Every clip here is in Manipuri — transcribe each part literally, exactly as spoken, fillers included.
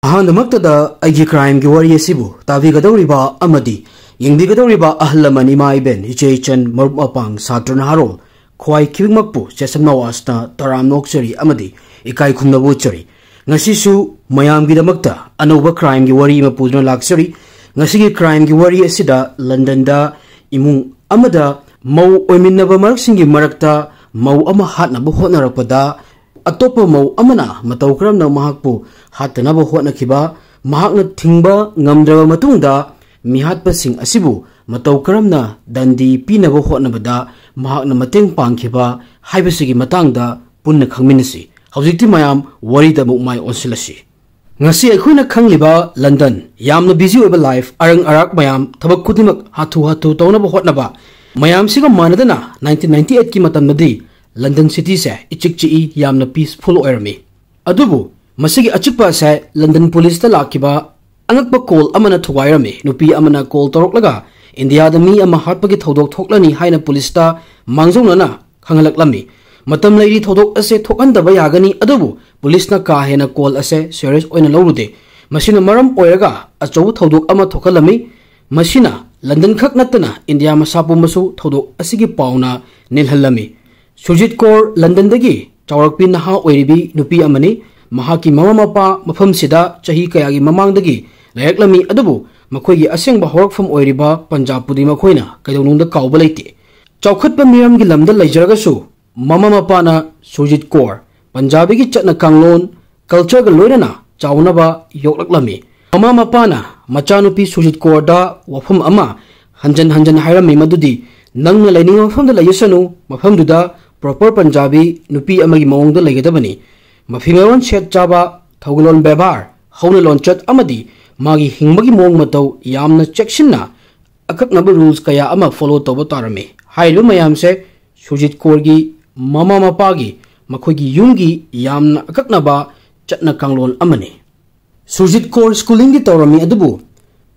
ꯑꯍꯥꯟꯕꯃꯛꯇꯗ ꯑꯩꯒꯤ crimeꯒꯤ ꯋꯥꯔꯤ ꯑꯁꯤꯕꯨ ꯇꯥꯕꯤꯒꯗꯧꯔꯤꯕ ꯑꯃꯗꯤ ꯌꯦꯡꯕꯤꯒꯗꯧꯔꯤꯕ ꯑꯍꯜ ꯂꯃꯟ, ꯏꯃꯥ ꯏꯕꯦꯟ, ꯏꯆꯦ ꯏꯆꯟ, ꯃꯔꯨꯞ ꯃꯄꯥꯡ, ꯁꯥꯇ꯭ꯔ ꯅꯍꯥꯔꯣꯜ, ꯈ꯭ꯋꯥꯏ ꯈꯨꯗꯤꯡꯃꯛꯄꯨ ꯆꯦꯁꯝ ꯅꯋꯥꯖꯅ ꯇꯔꯥꯝꯅ ꯑꯣꯛꯆꯔꯤ ꯑꯃꯗꯤ ꯏꯀꯥꯏ ꯈꯨꯝꯅꯕ ꯎꯠꯆꯔꯤ꯫ ꯉꯁꯤꯁꯨ ꯃꯌꯥꯝꯒꯤꯗꯃꯛꯇ ꯑꯅꯧꯕ crimeꯒꯤ ꯋꯥꯔꯤ ꯑꯃ ꯄꯨꯗꯨꯅ ꯂꯥꯛꯆꯔꯤ꯫ ꯉꯁꯤꯒꯤ crimeꯒꯤ ꯋꯥꯔꯤ ꯑꯁꯤꯗ ꯂꯟꯗꯟꯗ ꯏꯃꯨꯡ ꯑꯃꯗ ꯃꯧ ꯑꯣꯏꯃꯤꯟꯅꯕ ꯃꯔꯛꯁꯤꯡꯒꯤ ꯃꯔꯛꯇ ꯃꯧ ꯑꯃ ꯍꯥꯠꯅꯕ ꯍꯣꯠꯅꯔꯛꯄꯗ ꯑꯇꯣꯞꯄ ꯃꯧ ꯑꯃꯅ ꯃꯇꯧ ꯀꯔꯝꯅ ꯃꯍꯥꯛꯄꯨ ꯍꯥꯠꯇꯅꯕ ꯍꯣꯠꯅꯈꯤꯕ, ꯃꯍꯥꯛꯅ ꯊꯤꯡꯕ ꯉꯝꯗ꯭ꯔꯕ ꯃꯇꯨꯡꯗ ꯃꯤꯍꯥꯠꯄꯁꯤꯡ ꯑꯁꯤꯕꯨ ꯃꯇꯧ ꯀꯔꯝꯅ ꯗꯟꯗꯤ ꯄꯤꯅꯕ ꯍꯣꯠꯅꯕꯗ ꯃꯍꯥꯛꯅ ꯃꯇꯦꯡ ꯄꯥꯡꯈꯤꯕ ꯍꯥꯏꯕꯁꯤꯒꯤ ꯃꯇꯥꯡꯗ ꯄꯨꯟꯅ ꯈꯪꯃꯤꯟꯅꯁꯤ꯫ ꯍꯧꯖꯤꯛꯇꯤ ꯃꯌꯥꯝ ꯋꯥꯔꯤꯗ ꯑꯃꯨꯛ ꯃꯥꯏ ꯑꯣꯟꯁꯤꯜꯂꯁꯤ꯫ ꯉꯁꯤ ꯑꯩꯈꯣꯏꯅ ꯈꯪꯂꯤꯕ ꯂꯟꯗꯟ, ꯌꯥꯝꯅ busy ꯑꯣꯏꯕ life, ꯑꯔꯪ ꯑꯔꯥꯛ ꯃꯌꯥꯝ, ꯊꯕꯛ ꯈꯨꯗꯤꯡꯃꯛ ꯍꯥꯊꯨ ꯍꯥꯊꯨ ꯇꯧꯅꯕ ꯍꯣꯠꯅꯕ, ꯃꯌꯥꯝꯁꯤꯒ ꯃꯥꯟꯅꯗꯅ nineteen ninety eightꯀꯤ ꯃꯇꯝꯗꯗꯤ ꯂꯟꯗꯟ cityꯁꯦ ꯏꯆꯤꯛ ꯆꯤꯛꯏ, ꯌꯥꯝꯅ peaceful ꯑꯣꯏꯔꯝꯃꯤ꯫ ꯑꯗꯨꯕꯨ ꯃꯁꯤꯒꯤ ꯑꯆꯤꯛꯄ ꯑꯁꯦ ꯂꯟꯗꯟ policeꯇ ꯂꯥꯛꯈꯤꯕ ꯑꯉꯛꯄ call ꯑꯃꯅ ꯊꯨꯒꯥꯏꯔꯝꯃꯤ꯫ ꯅꯨꯄꯤ ꯑꯃꯅ call ꯇꯧꯔꯛꯂꯒ ꯏꯟꯗꯤꯌꯥꯗ ꯃꯤ ꯑꯃ ꯍꯥꯠꯄꯒꯤ ꯊꯧꯗꯣꯛ ꯊꯣꯛꯂꯅꯤ ꯍꯥꯏꯅ policeꯇ ꯃꯥꯡꯖꯧꯅꯅ ꯈꯪꯍꯜꯂꯛꯂꯝꯃꯤ꯫ ꯃꯇꯝ ꯂꯩꯔꯤ ꯊꯧꯗꯣꯛ ꯑꯁꯦ ꯊꯣꯛꯍꯟꯗꯕ ꯌꯥꯒꯅꯤ, ꯑꯗꯨꯕꯨ policeꯅ ꯀꯥ ꯍꯦꯟꯅ call ꯑꯁꯦ serious ꯑꯣꯏꯅ ꯂꯧꯔꯨꯗꯦ꯫ ꯃꯁꯤꯅ ꯃꯔꯝ ꯑꯣꯏꯔꯒ ꯑꯆꯧꯕ ꯊꯧꯗꯣꯛ ꯑꯃ ꯊꯣꯛꯍꯜꯂꯝꯃꯤ꯫ ꯃꯁꯤꯅ ꯂꯟꯗꯟ ꯈꯛ ꯅꯠꯇꯅ ꯏꯟꯗꯤꯌꯥ ꯃꯁꯥ ꯄꯨꯝꯕꯁꯨ ꯊꯧꯗꯣꯛ ꯑꯁꯤꯒꯤ ꯄꯥꯎꯅ ꯅꯤꯜꯍꯜꯂꯝꯃꯤ꯫ ꯁꯨꯔꯖꯤꯠ ꯀꯧꯔ ꯂꯟꯗꯟꯗꯒꯤ ꯆꯥꯎꯔꯛꯄꯤ ꯅꯍꯥ ꯑꯣꯏꯔꯤꯕꯤ ꯅꯨꯄꯤ ꯑꯃꯅꯤ꯫ ꯃꯍꯥꯛꯀꯤ ꯃꯃꯥ ꯃꯄꯥ ꯃꯐꯝꯁꯤꯗ ꯆꯍꯤ ꯀꯌꯥꯒꯤ ꯃꯃꯥꯡꯗꯒꯤ ꯂꯩꯔꯛꯂꯝꯃꯤ, ꯑꯗꯨꯕꯨ ꯃꯈꯣꯏꯒꯤ ꯑꯁꯦꯡꯕ ꯍꯧꯔꯛꯐꯝ ꯑꯣꯏꯔꯤꯕ ꯄꯟꯖꯥꯕꯄꯨꯗꯤ ꯃꯈꯣꯏꯅ ꯀꯩꯗꯧꯅꯨꯡꯗ ꯀꯥꯎꯕ ꯂꯩꯇꯦ꯫ ꯆꯥꯎꯈꯠꯄ ꯃꯤꯔꯝꯒꯤ ꯂꯝꯗ ꯂꯩꯖꯔꯒꯁꯨ ꯃꯃꯥ ꯃꯄꯥꯅ ꯁꯨꯔꯖꯤꯠ ꯀꯧꯔ ꯄꯟꯖꯥꯕꯤꯒꯤ ꯆꯠꯅ ꯀꯥꯡꯂꯣꯟ, cultureꯒ ꯂꯣꯏꯅꯅ ꯆꯥꯎꯅꯕ ꯌꯣꯛꯂꯛꯂꯝꯃꯤ꯫ ꯃꯃꯥ ꯃꯄꯥꯅ ꯃꯆꯥꯅꯨꯄꯤ ꯁꯨꯔꯖꯤꯠ ꯀꯧꯔꯗ ꯋꯥꯐꯝ ꯑꯃ ꯍꯟꯖꯟ ꯍꯟꯖꯟ ꯍꯥꯏꯔꯝꯃꯤ, ꯃꯗꯨꯗꯤ ꯅꯪꯅ ꯂꯩꯅꯤꯡꯕ ꯃꯐꯝꯗ ꯂꯩꯖꯁꯅꯨ, ꯃꯐꯝꯗꯨꯗ proper ꯄꯟꯖꯥꯕꯤ ꯅꯨꯄꯤ ꯑꯃꯒꯤ ꯃꯑꯣꯡꯗ ꯂꯩꯒꯗꯕꯅꯤ꯫ ꯃꯐꯤ ꯃꯔꯣꯟ ꯁꯦꯠ ꯆꯥꯕ, ꯊꯧꯒꯜꯂꯣꯟ ꯕꯦꯕꯥꯔ, ꯍꯧꯅ ꯂꯣꯟꯆꯠ ꯑꯃꯗꯤ ꯃꯥꯒꯤ ꯍꯤꯡꯕꯒꯤ ꯃꯑꯣꯡ ꯃꯇꯧ ꯌꯥꯝꯅ ꯆꯦꯛꯁꯤꯟꯅ ꯑꯀꯛꯅꯕ rules ꯀꯌꯥ ꯑꯃ follow ꯇꯧꯕ ꯇꯥꯔꯝꯃꯤ꯫ ꯍꯥꯏꯔꯤꯕ ꯃꯌꯥꯝꯁꯦ ꯁꯨꯔꯖꯤꯠ ꯀꯧꯔꯒꯤ ꯃꯃꯥ ꯃꯄꯥꯒꯤ, ꯃꯈꯣꯏꯒꯤ ꯌꯨꯝꯒꯤ ꯌꯥꯝꯅ ꯑꯀꯛꯅꯕ ꯆꯠꯅ ꯀꯥꯡꯂꯣꯟ ꯑꯃꯅꯤ꯫ ꯁꯨꯔꯖꯤꯠ ꯀꯧꯔ schoolingꯗꯤ ꯇꯧꯔꯝꯃꯤ, ꯑꯗꯨꯕꯨ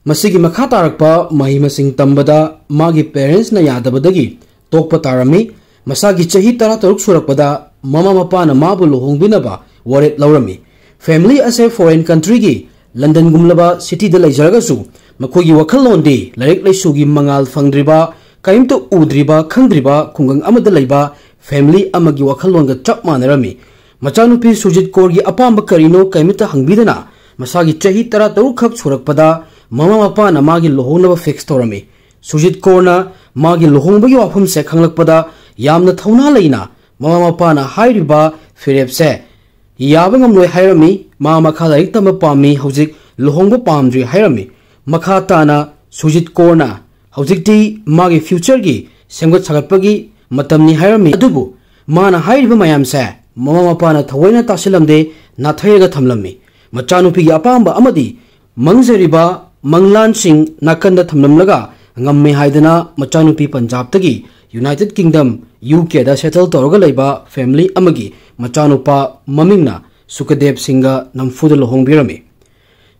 ꯃꯁꯤꯒꯤ ꯃꯈꯥ ꯇꯥꯔꯛꯄ ꯃꯍꯩ ꯃꯁꯤꯡ ꯇꯝꯕꯗ ꯃꯥꯒꯤ parentsꯅ ꯌꯥꯗꯕꯗꯒꯤ ꯇꯣꯛꯄ ꯇꯥꯔꯝꯃꯤ꯫ ꯃꯁꯥꯒꯤ ꯆꯍꯤ ꯇꯔꯥꯇꯔꯨꯛ ꯁꯨꯔꯛꯄꯗ ꯃꯃꯥ ꯃꯄꯥꯅ ꯃꯥꯕꯨ ꯂꯨꯍꯣꯡꯕꯤꯅꯕ ꯋꯥꯔꯦꯞ ꯂꯧꯔꯝꯃꯤ꯫ Family ꯑꯁꯦ foreign countryꯒꯤ Londonꯒꯨꯝꯂꯕ cityꯗ ꯂꯩꯖꯔꯒꯁꯨ ꯃꯈꯣꯏꯒꯤ ꯋꯥꯈꯜꯂꯣꯟꯗꯤ ꯂꯥꯏꯔꯤꯛ ꯂꯥꯏꯁꯨꯒꯤ ꯃꯉꯥꯜ ꯐꯪꯗ꯭ꯔꯤꯕ, ꯀꯔꯤꯝꯇ ꯎꯗ꯭ꯔꯤꯕ, ꯈꯪꯗ꯭ꯔꯤꯕ ꯈꯨꯡꯒꯪ ꯑꯃꯗ ꯂꯩꯕ family ꯑꯃꯒꯤ ꯋꯥꯈꯜꯂꯣꯟꯒ ꯆꯞ ꯃꯥꯟꯅꯔꯝꯃꯤ꯫ ꯃꯆꯥꯅꯨꯄꯤ ꯁꯨꯔꯖꯤꯠ ꯀꯣꯔꯒꯤ ꯑꯄꯥꯝꯕ ꯀꯔꯤꯅꯣ ꯀꯔꯤꯃꯇ ꯍꯪꯕꯤꯗꯅ ꯃꯁꯥꯒꯤ ꯆꯍꯤ ꯇꯔꯥꯇꯔꯨꯛ ꯈꯛ ꯁꯨꯔꯛꯄꯗ ꯃꯃꯥ ꯃꯄꯥꯅ ꯃꯥꯒꯤ ꯂꯨꯍꯣꯡꯅꯕ fix ꯇꯧꯔꯝꯃꯤ꯫ ꯁꯨꯔꯖꯤꯠ ꯀꯣꯔꯅ ꯃꯥꯒꯤ ꯂꯨꯍꯣꯡꯕꯒꯤ ꯋꯥꯐꯝꯁꯦ ꯈꯪꯂꯛꯄꯗ ꯌꯥꯝꯅ ꯊꯧꯅꯥ ꯂꯩꯅ ꯃꯃꯥ ꯃꯄꯥꯅ ꯍꯥꯏꯔꯤꯕ ꯐꯤꯔꯦꯞꯁꯦ ꯌꯥꯕ ꯉꯝꯂꯣꯏ ꯍꯥꯏꯔꯝꯃꯤ꯫ ꯃꯥ ꯃꯈꯥ ꯂꯥꯏꯔꯤꯛ ꯇꯝꯕ ꯄꯥꯝꯃꯤ, ꯍꯧꯖꯤꯛ ꯂꯨꯍꯣꯡꯕ ꯄꯥꯝꯗ꯭ꯔꯤ ꯍꯥꯏꯔꯝꯃꯤ꯫ ꯃꯈꯥ ꯇꯥꯅ ꯁꯨꯔꯖꯤꯠ ꯀꯣꯔꯅ ꯍꯧꯖꯤꯛꯇꯤ ꯃꯥꯒꯤ futureꯒꯤ ꯁꯦꯝꯒꯠ ꯁꯥꯒꯠꯄꯒꯤ ꯃꯇꯝꯅꯤ ꯍꯥꯏꯔꯝꯃꯤ꯫ ꯑꯗꯨꯕꯨ ꯃꯥꯅ ꯍꯥꯏꯔꯤꯕ ꯃꯌꯥꯝꯁꯦ ꯃꯃꯥ ꯃꯄꯥꯅ ꯊꯑꯣꯏꯅ ꯇꯥꯁꯤꯜꯂꯝꯗꯦ, ꯅꯥꯊꯩꯔꯒ ꯊꯝꯂꯝꯃꯤ꯫ ꯃꯆꯥꯅꯨꯄꯤꯒꯤ ꯑꯄꯥꯝꯕ ꯑꯃꯗꯤ ꯃꯪꯖꯔꯤꯕ ꯃꯪꯂꯥꯟꯁꯤꯡ ꯅꯥꯀꯟꯗ ꯊꯝꯂꯝꯂꯒ ꯉꯝꯃꯦ ꯍꯥꯏꯗꯅ ꯃꯆꯥꯅꯨꯄꯤ ꯄꯟꯖꯥꯕꯇꯒꯤ United Kingdom, UKꯗ settle ꯇꯧꯔꯒ ꯂꯩꯕ family ꯑꯃꯒꯤ ꯃꯆꯥꯅꯨꯄꯥ ꯃꯃꯤꯡꯅ ꯁꯨꯀꯗꯦꯕ ꯁꯤꯡꯒ ꯅꯝꯐꯨꯗ ꯂꯨꯍꯣꯡꯕꯤꯔꯝꯃꯤ꯫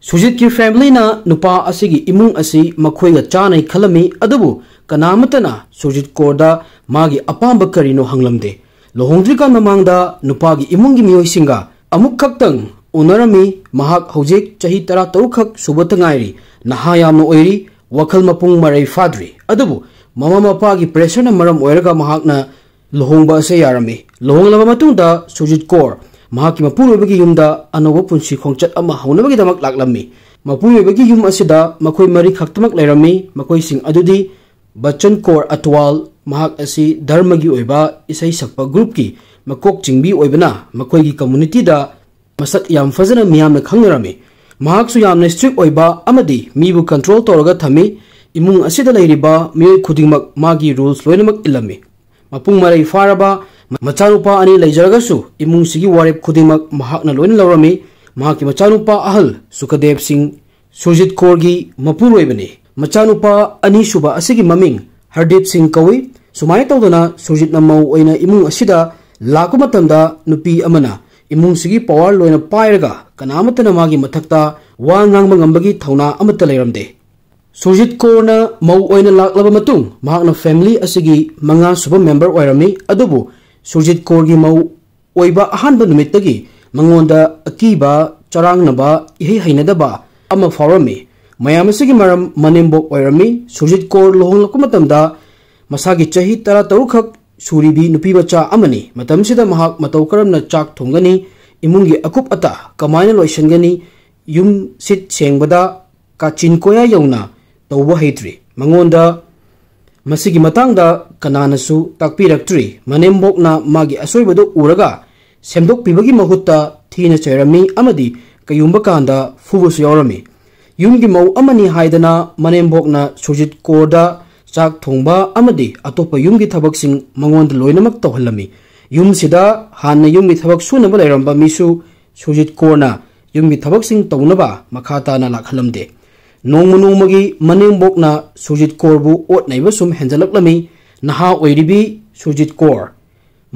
ꯁꯨꯔꯖꯤꯠꯀꯤ familyꯅ ꯅꯨꯄꯥ ꯑꯁꯤꯒꯤ ꯏꯃꯨꯡ ꯑꯁꯤ ꯃꯈꯣꯏꯒ ꯆꯥꯅꯩ ꯈꯜꯂꯝꯃꯤ, ꯑꯗꯨꯕꯨ ꯀꯅꯥꯃꯠꯇꯅ ꯁꯨꯔꯖꯤꯠ ꯀꯣꯔꯗ ꯃꯥꯒꯤ ꯑꯄꯥꯝꯕ ꯀꯔꯤꯅꯣ ꯍꯪꯂꯝꯗꯦ꯫ ꯂꯨꯍꯣꯡꯗ꯭ꯔꯤꯀꯥꯟ ꯃꯃꯥꯡꯗ ꯅꯨꯄꯥꯒꯤ ꯏꯃꯨꯡꯒꯤ ꯃꯤꯑꯣꯏꯁꯤꯡꯒ ꯑꯃꯨꯛ ꯈꯛꯇꯪ ꯎꯅꯔꯝꯃꯤ꯫ ꯃꯍꯥꯛ ꯍꯧꯖꯤꯛ ꯆꯍꯤ ꯇꯔꯥꯇꯔꯨꯛ ꯈꯛ ꯁꯨꯕꯇ ꯉꯥꯏꯔꯤ, ꯅꯍꯥ ꯌꯥꯝꯅ ꯑꯣꯏꯔꯤ, ꯋꯥꯈꯜ ꯃꯄꯨꯡ ꯃꯔꯩ ꯐꯥꯗ꯭ꯔꯤ꯫ ꯑꯗꯨꯕꯨ ꯃꯃꯥ ꯃꯄꯥꯒꯤ pressureꯅ ꯃꯔꯝ ꯑꯣꯏꯔꯒ ꯃꯍꯥꯛꯅ ꯂꯨꯍꯣꯡꯕ ꯑꯁꯦ ꯌꯥꯔꯝꯃꯤ꯫ ꯂꯨꯍꯣꯡꯂꯕ ꯃꯇꯨꯡꯗ ꯁꯨꯔꯖꯤꯠ ꯀꯣꯔ ꯃꯍꯥꯛꯀꯤ ꯃꯄꯨꯔꯣꯏꯕꯒꯤ ꯌꯨꯝꯗ ꯑꯅꯧꯕ ꯄꯨꯟꯁꯤ ꯈꯣꯡꯆꯠ ꯑꯃ ꯍꯧꯅꯕꯒꯤꯗꯃꯛ ꯂꯥꯛꯂꯝꯃꯤ꯫ ꯃꯄꯨꯔꯣꯏꯕꯒꯤ ꯌꯨꯝ ꯑꯁꯤꯗ ꯃꯈꯣꯏ ꯃꯔꯤ ꯈꯛꯇꯃꯛ ꯂꯩꯔꯝꯃꯤ꯫ ꯃꯈꯣꯏꯁꯤꯡ ꯑꯗꯨꯗꯤ ꯕꯆꯟ ꯀꯣꯔ ꯑꯇ꯭ꯋꯥꯜ, ꯃꯍꯥꯛ ꯑꯁꯤ ꯙꯔꯃꯒꯤ ꯑꯣꯏꯕ ꯏꯁꯩ ꯁꯛꯄ groupꯀꯤ ꯃꯀꯣꯛ ꯆꯤꯡꯕꯤ ꯑꯣꯏꯕꯅ ꯃꯈꯣꯏꯒꯤ communityꯗ ꯃꯁꯛ ꯌꯥꯝ ꯐꯖꯅ ꯃꯤꯌꯥꯝꯅ ꯈꯪꯅꯔꯝꯃꯤ꯫ ꯃꯍꯥꯛꯁꯨ ꯌꯥꯝꯅ strict ꯑꯣꯏꯕ ꯑꯃꯗꯤ ꯃꯤꯕꯨ control ꯇꯧꯔꯒ ꯊꯝꯃꯤ꯫ ꯏꯃꯨꯡ ꯑꯁꯤꯗ ꯂꯩꯔꯤꯕ ꯃꯤꯑꯣꯏ ꯈꯨꯗꯤꯡꯃꯛ ꯃꯥꯒꯤ rules ꯂꯣꯏꯅꯃꯛ ꯏꯜꯂꯝꯃꯤ꯫ ꯃꯄꯨꯡ ꯃꯔꯩ ꯐꯥꯔꯕ ꯃꯆꯥꯅꯨꯄꯥ ꯑꯅꯤ ꯂꯩꯖꯔꯒꯁꯨ ꯏꯃꯨꯡꯁꯤꯒꯤ ꯋꯥꯔꯦꯞ ꯈꯨꯗꯤꯡꯃꯛ ꯃꯍꯥꯛꯅ ꯂꯣꯏꯅ ꯂꯧꯔꯝꯃꯤ꯫ ꯃꯍꯥꯛꯀꯤ ꯃꯆꯥꯅꯨꯄꯥ ꯑꯍꯜ ꯁꯨꯀꯗꯦꯕ ꯁꯤꯡ ꯁꯨꯔꯖꯤꯠ ꯀꯣꯔꯒꯤ ꯃꯄꯨꯔꯣꯏꯕꯅꯤ꯫ ꯃꯆꯥꯅꯨꯄꯥ ꯑꯅꯤꯁꯨꯕ ꯑꯁꯤꯒꯤ ꯃꯃꯤꯡ ꯍꯔꯗꯤꯞ ꯁꯤꯡ ꯀꯧꯏ꯫ ꯁꯨꯃꯥꯏꯅ ꯇꯧꯗꯅ ꯁꯨꯔꯖꯤꯠꯅ ꯃꯧ ꯑꯣꯏꯅ ꯏꯃꯨꯡ ꯑꯁꯤꯗ ꯂꯥꯛꯄ ꯃꯇꯝꯗ ꯅꯨꯄꯤ ꯑꯃꯅ ꯏꯃꯨꯡꯁꯤꯒꯤ power ꯂꯣꯏꯅ ꯄꯥꯏꯔꯒ ꯀꯅꯥ ꯑꯃꯠꯇꯅ ꯃꯥꯒꯤ ꯃꯊꯛꯇ ꯋꯥ ꯉꯥꯡꯕ ꯉꯝꯕꯒꯤ ꯊꯧꯅꯥ ꯑꯃꯠꯇ ꯂꯩꯔꯝꯗꯦ꯫ ꯁꯨꯔꯖꯤꯠ ꯀꯣꯔꯅ ꯃꯧ ꯑꯣꯏꯅ ꯂꯥꯛꯂꯕ ꯃꯇꯨꯡ ꯃꯍꯥꯛꯅ family ꯑꯁꯤꯒꯤ ꯃꯉꯥ ꯁꯨꯕ member ꯑꯣꯏꯔꯝꯃꯤ꯫ ꯑꯗꯨꯕꯨ ꯁꯨꯔꯖꯤꯠ ꯀꯣꯔꯒꯤ ꯃꯧ ꯑꯣꯏꯕ ꯑꯍꯥꯟꯕ ꯅꯨꯃꯤꯠꯇꯒꯤ ꯃꯉꯣꯟꯗ ꯑꯀꯤꯕ, ꯆꯔꯥꯡꯅꯕ, ꯏꯍꯩ ꯍꯩꯅꯗꯕ ꯑꯃ ꯐꯥꯎꯔꯝꯃꯤ꯫ ꯃꯌꯥꯝ ꯑꯁꯤꯒꯤ ꯃꯔꯝ ꯃꯅꯦꯝꯕꯣꯛ ꯑꯣꯏꯔꯝꯃꯤ꯫ ꯁꯨꯔꯖꯤꯠ ꯀꯣꯔ ꯂꯨꯍꯣꯡꯂꯛꯄ ꯃꯇꯝꯗ ꯃꯁꯥꯒꯤ ꯆꯍꯤ ꯇꯔꯥ ꯇꯔꯨꯛ ꯈꯛ ꯁꯨꯔꯤꯕꯤ ꯅꯨꯄꯤ ꯃꯆꯥ ꯑꯃꯅꯤ꯫ ꯃꯇꯝꯁꯤꯗ ꯃꯍꯥꯛ ꯃꯇꯧ ꯀꯔꯝꯅ ꯆꯥꯛ ꯊꯣꯡꯒꯅꯤ, ꯏꯃꯨꯡꯒꯤ ꯑꯀꯨꯞ ꯑꯇꯥ ꯀꯃꯥꯏꯅ ꯂꯣꯏꯁꯤꯟꯒꯅꯤ, ꯌꯨꯝ ꯁꯤꯠ ꯁꯦꯡꯕꯗ ꯀꯥꯆꯤꯟ ꯀꯣꯌꯥ ꯌꯧꯅ ꯇꯧꯕ ꯍꯩꯇ꯭ꯔꯤ꯫ ꯃꯉꯣꯟꯗ ꯃꯁꯤꯒꯤ ꯃꯇꯥꯡꯗ ꯀꯅꯥꯅꯁꯨ ꯇꯥꯛꯄꯤꯔꯛꯇ꯭ꯔꯤ꯫ ꯃꯅꯦꯝꯕꯣꯛꯅ ꯃꯥꯒꯤ ꯑꯁꯣꯏꯕꯗꯨ ꯎꯔꯒ ꯁꯦꯝꯗꯣꯛꯄꯤꯕꯒꯤ ꯃꯍꯨꯠꯇ ꯊꯤꯅ ꯆꯩꯔꯝꯃꯤ ꯑꯃꯗꯤ ꯀꯩꯒꯨꯝꯕ ꯀꯥꯟꯗ ꯐꯨꯕꯁꯨ ꯌꯥꯎꯔꯝꯃꯤ꯫ ꯌꯨꯝꯒꯤ ꯃꯧ ꯑꯃꯅꯤ ꯍꯥꯏꯗꯅ ꯃꯅꯦꯝꯕꯣꯛꯅ ꯁꯨꯔꯖꯤꯠ ꯀꯣꯔꯗ ꯆꯥꯛ ꯊꯣꯡꯕ ꯑꯃꯗꯤ ꯑꯇꯣꯞꯄ ꯌꯨꯝꯒꯤ ꯊꯕꯛꯁꯤꯡ ꯃꯉꯣꯟꯗ ꯂꯣꯏꯅꯃꯛ ꯇꯧꯍꯜꯂꯝꯃꯤ꯫ ꯌꯨꯝꯁꯤꯗ ꯍꯥꯟꯅ ꯌꯨꯝꯒꯤ ꯊꯕꯛ ꯁꯨꯅꯕ ꯂꯩꯔꯝꯕ ꯃꯤꯁꯨ ꯁꯨꯔꯖꯤꯠ ꯀꯣꯔꯅ ꯌꯨꯝꯒꯤ ꯊꯕꯛꯁꯤꯡ ꯇꯧꯅꯕ ꯃꯈꯥ ꯇꯥꯅ ꯂꯥꯛꯍꯜꯂꯝꯗꯦ꯫ ꯅꯣꯡꯃ ꯅꯣꯡꯃꯒꯤ ꯃꯅꯦꯝꯕꯣꯛꯅ ꯁꯨꯔꯖꯤꯠ ꯀꯣꯔꯕꯨ ꯑꯣꯠ ꯅꯩꯕ ꯁꯨꯝ ꯍꯦꯟꯖꯜꯂꯛꯂꯝꯃꯤ꯫ ꯅꯍꯥ ꯑꯣꯏꯔꯤꯕꯤ ꯁꯨꯔꯖꯤꯠ ꯀꯣꯔ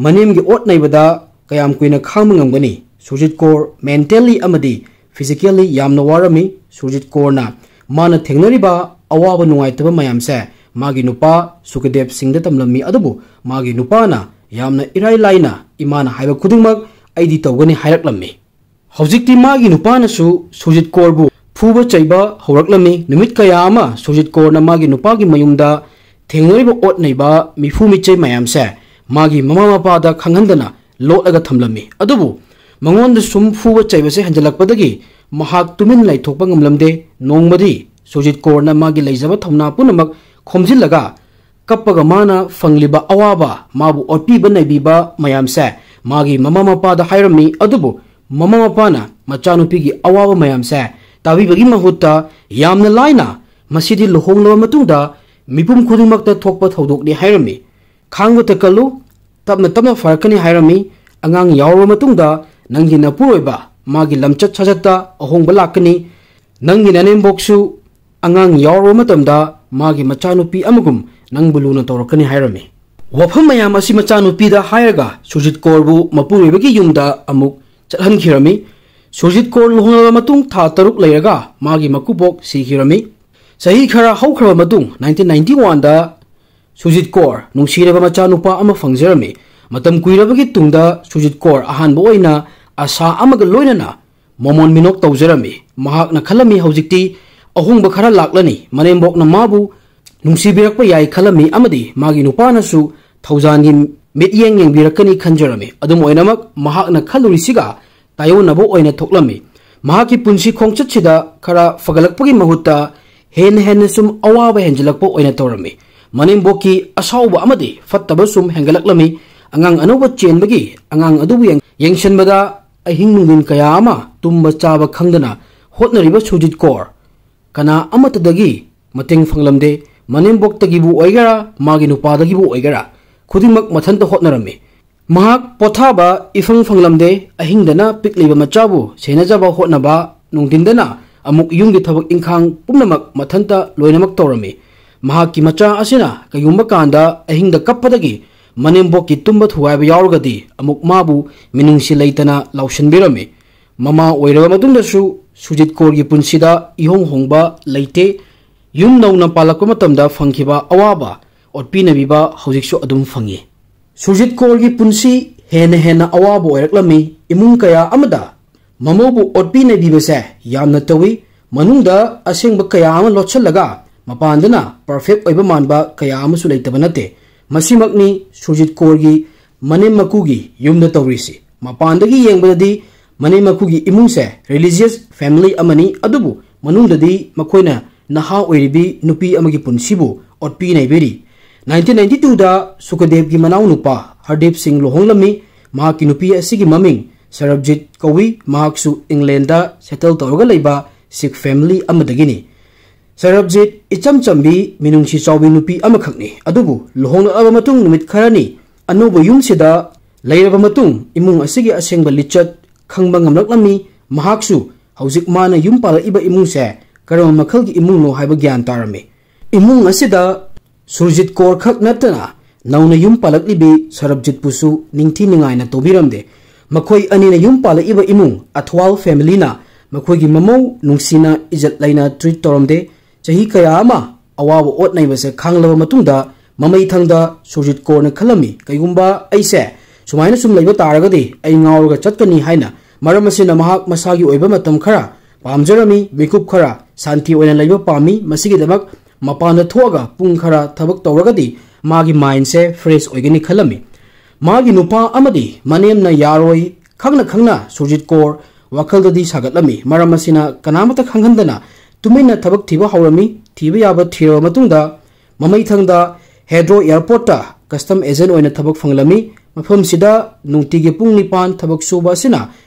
ꯃꯅꯦꯝꯒꯤ ꯑꯣꯠ ꯅꯩꯕꯗ ꯀꯌꯥꯝ ꯀꯨꯏꯅ ꯈꯥꯡꯕ ꯉꯝꯒꯅꯤ? ꯁꯨꯔꯖꯤꯠ ꯀꯣꯔ mentally ꯑꯃꯗꯤ physically ꯌꯥꯝꯅ ꯋꯥꯔꯝꯃꯤ꯫ ꯁꯨꯔꯖꯤꯠ ꯀꯣꯔꯅ ꯃꯥꯅ ꯊꯦꯡꯅꯔꯤꯕ ꯑꯋꯥꯕ ꯅꯨꯡꯉꯥꯏꯇꯕ ꯃꯌꯥꯝꯁꯦ ꯃꯥꯒꯤ ꯅꯨꯄꯥ ꯁꯨꯀꯗꯦꯕ ꯁꯤꯡꯗ ꯇꯝꯂꯝꯃꯤ꯫ ꯑꯗꯨꯕꯨ ꯃꯥꯒꯤ ꯅꯨꯄꯥꯅ ꯌꯥꯝꯅ ꯏꯔꯥꯏ ꯂꯥꯏꯅ ꯏꯃꯥꯅ ꯍꯥꯏꯕ ꯈꯨꯗꯤꯡꯃꯛ ꯑꯩꯗꯤ ꯇꯧꯒꯅꯤ ꯍꯥꯏꯔꯛꯂꯝꯃꯤ꯫ ꯍꯧꯖꯤꯛꯇꯤ ꯃꯥꯒꯤ ꯅꯨꯄꯥꯅꯁꯨ ꯁꯨꯔꯖꯤꯠ ꯀꯣꯔꯕꯨ ꯐꯨꯕ ꯆꯩꯕ ꯍꯧꯔꯛꯂꯝꯃꯤ꯫ ꯅꯨꯃꯤꯠ ꯀꯌꯥ ꯑꯃ ꯁꯨꯔꯖꯤꯠ ꯀꯣꯔꯅ ꯃꯥꯒꯤ ꯅꯨꯄꯥꯒꯤ ꯃꯌꯨꯝꯗ ꯊꯦꯡꯅꯔꯤꯕ ꯑꯣꯠ ꯅꯩꯕ, ꯃꯤꯐꯨ ꯃꯤꯆꯩ ꯃꯌꯥꯝꯁꯦ ꯃꯥꯒꯤ ꯃꯃꯥ ꯃꯄꯥꯗ ꯈꯪꯍꯟꯗꯅ ꯂꯣꯠꯂꯒ ꯊꯝꯂꯝꯃꯤ꯫ ꯑꯗꯨꯕꯨ ꯃꯉꯣꯟꯗ ꯁꯨꯝ ꯐꯨꯕ ꯆꯩꯕꯁꯦ ꯍꯦꯟꯖꯜꯂꯛꯄꯗꯒꯤ ꯃꯍꯥꯛ ꯇꯨꯃꯤꯟ ꯂꯩꯊꯣꯛꯄ ꯉꯝꯂꯝꯗꯦ꯫ ꯅꯣꯡꯃꯗꯤ ꯁꯨꯔꯖꯤꯠ ꯀꯣꯔꯅ ꯃꯥꯒꯤ ꯂꯩꯖꯕ ꯊꯧꯅꯥ ꯄꯨꯝꯅꯃꯛ ꯈꯣꯝꯖꯤꯜꯂꯒ ꯀꯞꯄꯒ ꯃꯥꯅ ꯐꯪꯂꯤꯕ ꯑꯋꯥꯕ, ꯃꯥꯕꯨ ꯑꯣꯠꯄꯤꯕ ꯅꯩꯕꯤꯕ ꯃꯌꯥꯝꯁꯦ ꯃꯥꯒꯤ ꯃꯃꯥ ꯃꯄꯥꯗ ꯍꯥꯏꯔꯝꯃꯤ꯫ ꯑꯗꯨꯕꯨ ꯃꯃꯥ ꯃꯄꯥꯅ ꯃꯆꯥꯅꯨꯄꯤꯒꯤ ꯑꯋꯥꯕ ꯃꯌꯥꯝꯁꯦ ꯇꯥꯕꯤꯕꯒꯤ ꯃꯍꯨꯠꯇ ꯌꯥꯝꯅ ꯂꯥꯏꯅ "ꯃꯁꯤꯗꯤ ꯂꯨꯍꯣꯡꯂꯕ ꯃꯇꯨꯡꯗ ꯃꯤꯄꯨꯝ ꯈꯨꯗꯤꯡꯃꯛꯇ ꯊꯣꯛꯄ ꯊꯧꯗꯣꯛꯅꯤ" ꯍꯥꯏꯔꯝꯃꯤ꯫ "ꯈꯥꯡꯕꯇ ꯀꯜꯂꯨ, ꯇꯞꯅ ꯇꯞꯅ ꯐꯔꯛꯀꯅꯤ" ꯍꯥꯏꯔꯝꯃꯤ꯫ "ꯑꯉꯥꯡ ꯌꯥꯎꯔꯕ ꯃꯇꯨꯡꯗ ꯅꯪꯒꯤ ꯅꯄꯨꯔꯣꯏꯕ ꯃꯥꯒꯤ ꯂꯝꯆꯠ ꯁꯥꯖꯠꯇ ꯑꯍꯣꯡꯕ ꯂꯥꯛꯀꯅꯤ꯫ ꯅꯪꯒꯤ ꯅꯅꯦꯝꯕꯣꯛꯁꯨ ꯑꯉꯥꯡ ꯌꯥꯎꯔꯕ ꯃꯇꯝꯗ ꯃꯥꯒꯤ ꯃꯆꯥꯅꯨꯄꯤ ꯑꯃꯒꯨꯝ ꯅꯪꯕꯨ ꯂꯨꯅ ꯇꯧꯔꯛꯀꯅꯤ" ꯍꯥꯏꯔꯝꯃꯤ꯫ ꯋꯥꯐꯝ ꯃꯌꯥꯝ ꯑꯁꯤ ꯃꯆꯥꯅꯨꯄꯤꯗ ꯍꯥꯏꯔꯒ ꯁꯨꯔꯖꯤꯠ ꯀꯣꯔꯕꯨ ꯃꯄꯨꯔꯣꯏꯕꯒꯤ ꯌꯨꯝꯗ ꯑꯃꯨꯛ ꯆꯠꯍꯟꯈꯤꯔꯝꯃꯤ꯫ ꯁꯨꯔꯖꯤꯠ ꯀꯣꯔ ꯂꯨꯍꯣꯡꯂꯕ ꯃꯇꯨꯡ ꯊꯥ ꯇꯔꯨꯛ ꯂꯩꯔꯒ ꯃꯥꯒꯤ ꯃꯀꯨꯕꯣꯛ ꯁꯤꯈꯤꯔꯝꯃꯤ꯫ ꯆꯍꯤ ꯈꯔ ꯍꯧꯈ꯭ꯔꯕ ꯃꯇꯨꯡ, nineteen ninety one ꯗ ꯁꯨꯔꯖꯤꯠ ꯀꯣꯔ ꯅꯨꯡꯁꯤꯔꯕ ꯃꯆꯥꯅꯨꯄꯥ ꯑꯃ ꯐꯪꯖꯔꯝꯃꯤ꯫ ꯃꯇꯝ ꯀꯨꯏꯔꯕꯒꯤ ꯇꯨꯡꯗ ꯁꯨꯔꯖꯤꯠ ꯀꯣꯔ ꯑꯍꯥꯟꯕ ꯑꯣꯏꯅ ꯑꯁꯥ ꯑꯃꯒ ꯂꯣꯏꯅꯅ ꯃꯃꯣꯟ ꯃꯤꯅꯣꯛ ꯇꯧꯖꯔꯝꯃꯤ꯫ ꯃꯍꯥꯛꯅ ꯈꯜꯂꯝꯃꯤ, ꯍꯧꯖꯤꯛꯇꯤ ꯑꯍꯣꯡꯕ ꯈꯔ ꯂꯥꯛꯂꯅꯤ, ꯃꯅꯦꯝꯕꯣꯛꯅ ꯃꯥꯕꯨ ꯅꯨꯡꯁꯤꯕꯤꯔꯛꯄ ꯌꯥꯏ ꯈꯜꯂꯝꯃꯤ ꯑꯃꯗꯤ ꯃꯥꯒꯤ ꯅꯨꯄꯥꯅꯁꯨ ꯊꯧꯖꯥꯟꯒꯤ ꯃꯤꯠꯌꯦꯡ ꯌꯦꯡꯕꯤꯔꯛꯀꯅꯤ ꯈꯟꯖꯔꯝꯃꯤ꯫ ꯑꯗꯨꯝ ꯑꯣꯏꯅꯃꯛ, ꯃꯍꯥꯛꯅ ꯈꯜꯂꯨꯔꯤꯁꯤꯒ ꯇꯥꯏꯑꯣꯟꯅꯕ ꯑꯣꯏꯅ ꯊꯣꯛꯂꯝꯃꯤ꯫ ꯃꯍꯥꯛꯀꯤ ꯄꯨꯟꯁꯤ ꯈꯣꯡꯆꯠꯁꯤꯗ ꯈꯔ ꯐꯒꯠꯂꯛꯄꯒꯤ ꯃꯍꯨꯠꯇ ꯍꯦꯟꯅ ꯍꯦꯟꯅ ꯁꯨꯝ ꯑꯋꯥꯕ ꯍꯦꯟꯖꯤꯜꯂꯛꯄ ꯑꯣꯏꯅ ꯇꯧꯔꯝꯃꯤ꯫ ꯃꯅꯦꯝꯕꯣꯛꯀꯤ ꯑꯁꯥꯎꯕ ꯑꯃꯗꯤ ꯐꯠꯇꯕ ꯁꯨꯝ ꯍꯦꯟꯒꯠꯂꯛꯂꯝꯃꯤ꯫ ꯑꯉꯥꯡ ꯑꯅꯧꯕ ꯆꯦꯟꯕꯒꯤ ꯑꯉꯥꯡ ꯑꯗꯨꯕꯨ ꯌꯦꯡ-, ꯌꯦꯡꯁꯤꯟꯕꯗ ꯑꯍꯤꯡ ꯅꯨꯡꯊꯤꯟ ꯀꯌꯥ ꯑꯃ ꯇꯨꯝꯕ ꯆꯥꯕ ꯈꯪꯗꯅ ꯍꯣꯠꯅꯔꯤꯕ ꯁꯨꯔꯖꯤꯠ ꯀꯣꯔ ꯀꯅꯥ ꯑꯃꯠꯇꯗꯒꯤ ꯃꯇꯦꯡ ꯐꯪꯂꯝꯗꯦ꯫ ꯃꯅꯦꯝꯕꯣꯛꯇꯒꯤꯕꯨ ꯑꯣꯏꯒꯦꯔꯥ, ꯃꯥꯒꯤ ꯅꯨꯄꯥꯗꯒꯤꯕꯨ ꯑꯣꯏꯒꯦꯔꯥ, ꯈꯨꯗꯤꯡꯃꯛ ꯃꯊꯟꯇ ꯍꯣꯠꯅꯔꯝꯃꯤ꯫ ꯃꯍꯥꯛ ꯄꯣꯊꯥꯕ ꯏꯐꯪ ꯐꯪꯂꯝꯗꯦ꯫ ꯑꯍꯤꯡꯗꯅ ꯄꯤꯛꯂꯤꯕ ꯃꯆꯥꯕꯨ ꯁꯦꯟꯅꯖꯕ ꯍꯣꯠꯅꯕ, ꯅꯨꯡꯊꯤꯟꯗꯅ ꯑꯃꯨꯛ ꯌꯨꯝꯒꯤ ꯊꯕꯛ ꯏꯪꯈꯥꯡ ꯄꯨꯝꯅꯃꯛ ꯃꯊꯟꯇ ꯂꯣꯏꯅꯃꯛ ꯇꯧꯔꯝꯃꯤ꯫ ꯃꯍꯥꯛꯀꯤ ꯃꯆꯥ ꯑꯁꯤꯅ ꯀꯩꯒꯨꯝꯕ ꯀꯥꯟꯗ ꯑꯍꯤꯡꯗ ꯀꯞꯄꯗꯒꯤ ꯃꯅꯦꯝꯕꯣꯛꯀꯤ ꯇꯨꯝꯕ ꯊꯨꯒꯥꯏꯕ ꯌꯥꯎꯔꯒꯗꯤ ꯑꯃꯨꯛ ꯃꯥꯕꯨ ꯃꯤꯅꯨꯡꯁꯤ ꯂꯩꯇꯅ ꯂꯥꯎꯁꯤꯟꯕꯤꯔꯝꯃꯤ꯫ ꯃꯃꯥ ꯑꯣꯏꯔꯕ ꯃꯇꯨꯡꯗꯁꯨ ꯁꯨꯔꯖꯤꯠ ꯀꯣꯔꯒꯤ ꯄꯨꯟꯁꯤꯗ ꯏꯍꯣꯡ ꯍꯣꯡꯕ ꯂꯩꯇꯦ꯫ ꯌꯨꯝ ꯅꯧꯅ ꯄꯥꯜꯂꯛꯄ ꯃꯇꯝꯗ ꯐꯪꯈꯤꯕ ꯑꯋꯥꯕ, ꯑꯣꯠꯄꯤ ꯅꯩꯕꯤꯕ ꯍꯧꯖꯤꯛꯁꯨ ꯑꯗꯨꯝ ꯐꯪꯉꯤ꯫ ꯁꯨꯔꯖꯤꯠ ꯀꯣꯔꯒꯤ ꯄꯨꯟꯁꯤ ꯍꯦꯟꯅ ꯍꯦꯟꯅ ꯑꯋꯥꯕ ꯑꯣꯏꯔꯛꯂꯝꯃꯤ꯫ ꯏꯃꯨꯡ ꯀꯌꯥ ꯑꯃꯗ ꯃꯃꯧꯕꯨ ꯑꯣꯠꯄꯤ ꯅꯩꯕꯤꯕꯁꯦ ꯌꯥꯝꯅ ꯇꯧꯏ꯫ ꯃꯅꯨꯡꯗ ꯑꯁꯦꯡꯕ ꯀꯌꯥ ꯑꯃ ꯂꯣꯠꯁꯤꯜꯂꯒ ꯃꯄꯥꯟꯗꯅ ꯄꯔꯐꯦꯛ ꯑꯣꯏꯕ ꯃꯥꯟꯕ ꯀꯌꯥ ꯑꯃꯁꯨ ꯂꯩꯇꯕ ꯅꯠꯇꯦ꯫ ꯃꯁꯤꯃꯛꯅꯤ ꯁꯨꯔꯖꯤꯠ ꯀꯣꯔꯒꯤ ꯃꯅꯦꯝ ꯃꯀꯨꯒꯤ ꯌꯨꯝꯗ ꯇꯧꯔꯤꯁꯤ꯫ ꯃꯄꯥꯟꯗꯒꯤ ꯌꯦꯡꯕꯗꯗꯤ ꯃꯅꯦꯝ ꯃꯀꯨꯒꯤ ꯏꯃꯨꯡꯁꯦ religious family ꯑꯃꯅꯤ, ꯑꯗꯨꯕꯨ ꯃꯅꯨꯡꯗꯗꯤ ꯃꯈꯣꯏꯅ ꯅꯍꯥ ꯑꯣꯏꯔꯤꯕꯤ ꯅꯨꯄꯤ ꯑꯃꯒꯤ ꯄꯨꯟꯁꯤꯕꯨ ꯑꯣꯠꯄꯤ ꯅꯩꯕꯤꯔꯤ꯫ ꯅꯥꯏꯟꯇꯤꯟ ꯅꯥꯏꯟꯇꯤ ꯇꯨꯗ ꯁꯨꯀꯗꯦꯕꯀꯤ ꯃꯅꯥꯎꯅꯨꯄꯥ ꯍꯔꯗꯤꯞ ꯁꯤꯡ ꯂꯨꯍꯣꯡꯂꯝꯃꯤ꯫ ꯃꯍꯥꯛꯀꯤ ꯅꯨꯄꯤ ꯑꯁꯤꯒꯤ ꯃꯃꯤꯡ ꯁꯔꯕꯖꯤꯠ ꯀꯧꯏ꯫ ꯃꯍꯥꯛꯁꯨ ꯏꯪꯂꯦꯟꯗ ꯁꯦꯇꯜ ꯇꯧꯔꯒ ꯂꯩꯕ ꯁꯤꯈ ꯐꯦꯃꯤꯂꯤ ꯑꯃꯗꯒꯤꯅꯤ꯫ ꯁꯔꯕꯖꯤꯠ ꯏꯆꯝ ꯆꯝꯕꯤ, ꯃꯤꯅꯨꯡꯁꯤ ꯆꯥꯎꯕꯤ ꯅꯨꯄꯤ ꯑꯃꯈꯛꯅꯤ꯫ ꯑꯗꯨꯕꯨ ꯂꯨꯍꯣꯡꯂꯛꯂꯕ ꯃꯇꯨꯡ ꯅꯨꯃꯤꯠ ꯈꯔꯅꯤ ꯑꯅꯧꯕ ꯌꯨꯝꯁꯤꯗ ꯂꯩꯔꯕ ꯃꯇꯨꯡ, ꯏꯃꯨꯡ ꯑꯁꯤꯒꯤ ꯑꯁꯦꯡꯕ ꯂꯤꯆꯠ ꯈꯪꯕ ꯉꯝꯂꯛꯂꯝꯃꯤ꯫ ꯃꯍꯥꯛꯁꯨ ꯍꯧꯖꯤꯛ ꯃꯥꯅ ꯌꯨꯝ ꯄꯥꯜꯂꯛꯏꯕ ꯏꯃꯨꯡꯁꯦ ꯀꯔꯝꯕ ꯃꯈꯜꯒꯤ ꯏꯃꯨꯡꯅꯣ ꯍꯥꯏꯕ ꯒ꯭ꯌꯥꯟ ꯇꯥꯔꯝꯃꯤ꯫ ꯏꯃꯨꯡ ꯑꯁꯤꯗ ꯁꯨꯔꯖꯤꯠ ꯀꯣꯔ ꯈꯛ ꯅꯠꯇꯅ ꯅꯧꯅ ꯌꯨꯝ ꯄꯥꯜꯂꯛꯂꯤꯕꯤ ꯁꯔꯕꯖꯤꯠꯄꯨꯁꯨ ꯅꯤꯡꯊꯤ ꯅꯤꯡꯉꯥꯏꯅ ꯇꯧꯕꯤꯔꯝꯗꯦ꯫ ꯃꯈꯣꯏ ꯑꯅꯤꯅ ꯌꯨꯝ ꯄꯥꯜꯂꯛꯏꯕ ꯏꯃꯨꯡ ꯑꯊ꯭ꯋꯥꯜ ꯐꯦꯃꯤꯂꯤꯅ ꯃꯈꯣꯏꯒꯤ ꯃꯃꯧ ꯅꯨꯡꯁꯤꯅ ꯏꯖꯠ ꯂꯩꯅ ꯇ꯭ꯔꯤꯠ ꯇꯧꯔꯝꯗꯦ꯫ ꯆꯍꯤ ꯀꯌꯥ ꯑꯃ ꯑꯋꯥꯕ ꯑꯣꯠ ꯅꯩꯕꯁꯦ ꯈꯥꯡꯂꯕ ꯃꯇꯨꯡꯗ ꯃꯃꯩ ꯊꯪꯗ ꯁꯨꯔꯖꯤꯠ ꯀꯣꯔꯅ ꯈꯜꯂꯝꯃꯤ, ꯀꯩꯒꯨꯝꯕ ꯑꯩꯁꯦ ꯁꯨꯃꯥꯏꯅ ꯁꯨꯝ ꯂꯩꯕ ꯇꯥꯔꯒꯗꯤ ꯑꯩ ꯉꯥꯎꯔꯒ ꯆꯠꯀꯅꯤ ꯍꯥꯏꯅ ꯃꯔꯝ ꯑꯁꯤꯅ ꯃꯍꯥꯛ ꯃꯁꯥꯒꯤ ꯑꯣꯏꯕ ꯃꯇꯝ ꯈꯔ ꯄꯥꯝꯖꯔꯝꯃꯤ, ꯃꯤꯀꯨꯞ ꯈꯔ ꯁꯥꯟꯇꯤ ꯑꯣꯏꯅ ꯂꯩꯕ ꯄꯥꯝꯃꯤ꯫ ꯃꯁꯤꯒꯤꯗꯃꯛ ꯃꯄꯥꯟꯗ ꯊꯣꯛꯑꯒ ꯄꯨꯡ ꯈꯔ ꯊꯕꯛ ꯇꯧꯔꯒꯗꯤ ꯃꯥꯒꯤ ꯃꯥꯏꯟꯁꯦ ꯐ꯭ꯔꯦꯁ ꯑꯣꯏꯒꯅꯤ ꯈꯜꯂꯝꯃꯤ꯫ ꯃꯥꯒꯤ ꯅꯨꯄꯥ ꯑꯃꯗꯤ ꯃꯅꯦꯝꯅ ꯌꯥꯔꯣꯏ ꯈꯪꯅ ꯈꯪꯅ ꯁꯨꯔꯖꯤꯠ ꯀꯣꯔ ꯋꯥꯈꯜꯗꯗꯤ ꯁꯥꯒꯠꯂꯝꯃꯤ꯫ ꯃꯔꯝ ꯑꯁꯤꯅ ꯀꯅꯥꯃꯠꯇ ꯈꯪꯍꯟꯗꯅ ꯇꯨꯃꯤꯟꯅ ꯊꯕꯛ ꯊꯤꯕ ꯍꯧꯔꯝꯃꯤ꯫ ꯊꯤꯕ ꯌꯥꯕ ꯊꯤꯔꯕ ꯃꯇꯨꯡꯗ ꯃꯃꯩꯊꯪꯗ ꯍꯦꯗ꯭ꯔꯣ ꯑꯦꯌꯔꯄꯣꯔꯠꯇ ꯀꯁꯇꯝ ꯑꯦꯖꯦꯟ ꯑꯣꯏꯅ ꯊꯕꯛ ꯐꯪꯂꯝꯃꯤ꯫ ꯃꯐꯝꯁꯤꯗ ꯅꯨꯡꯇꯤꯒꯤ ꯄꯨꯡ ꯅꯤꯄꯥꯟ ꯊꯕꯛ ꯁꯨꯕ ꯑꯁꯤꯅ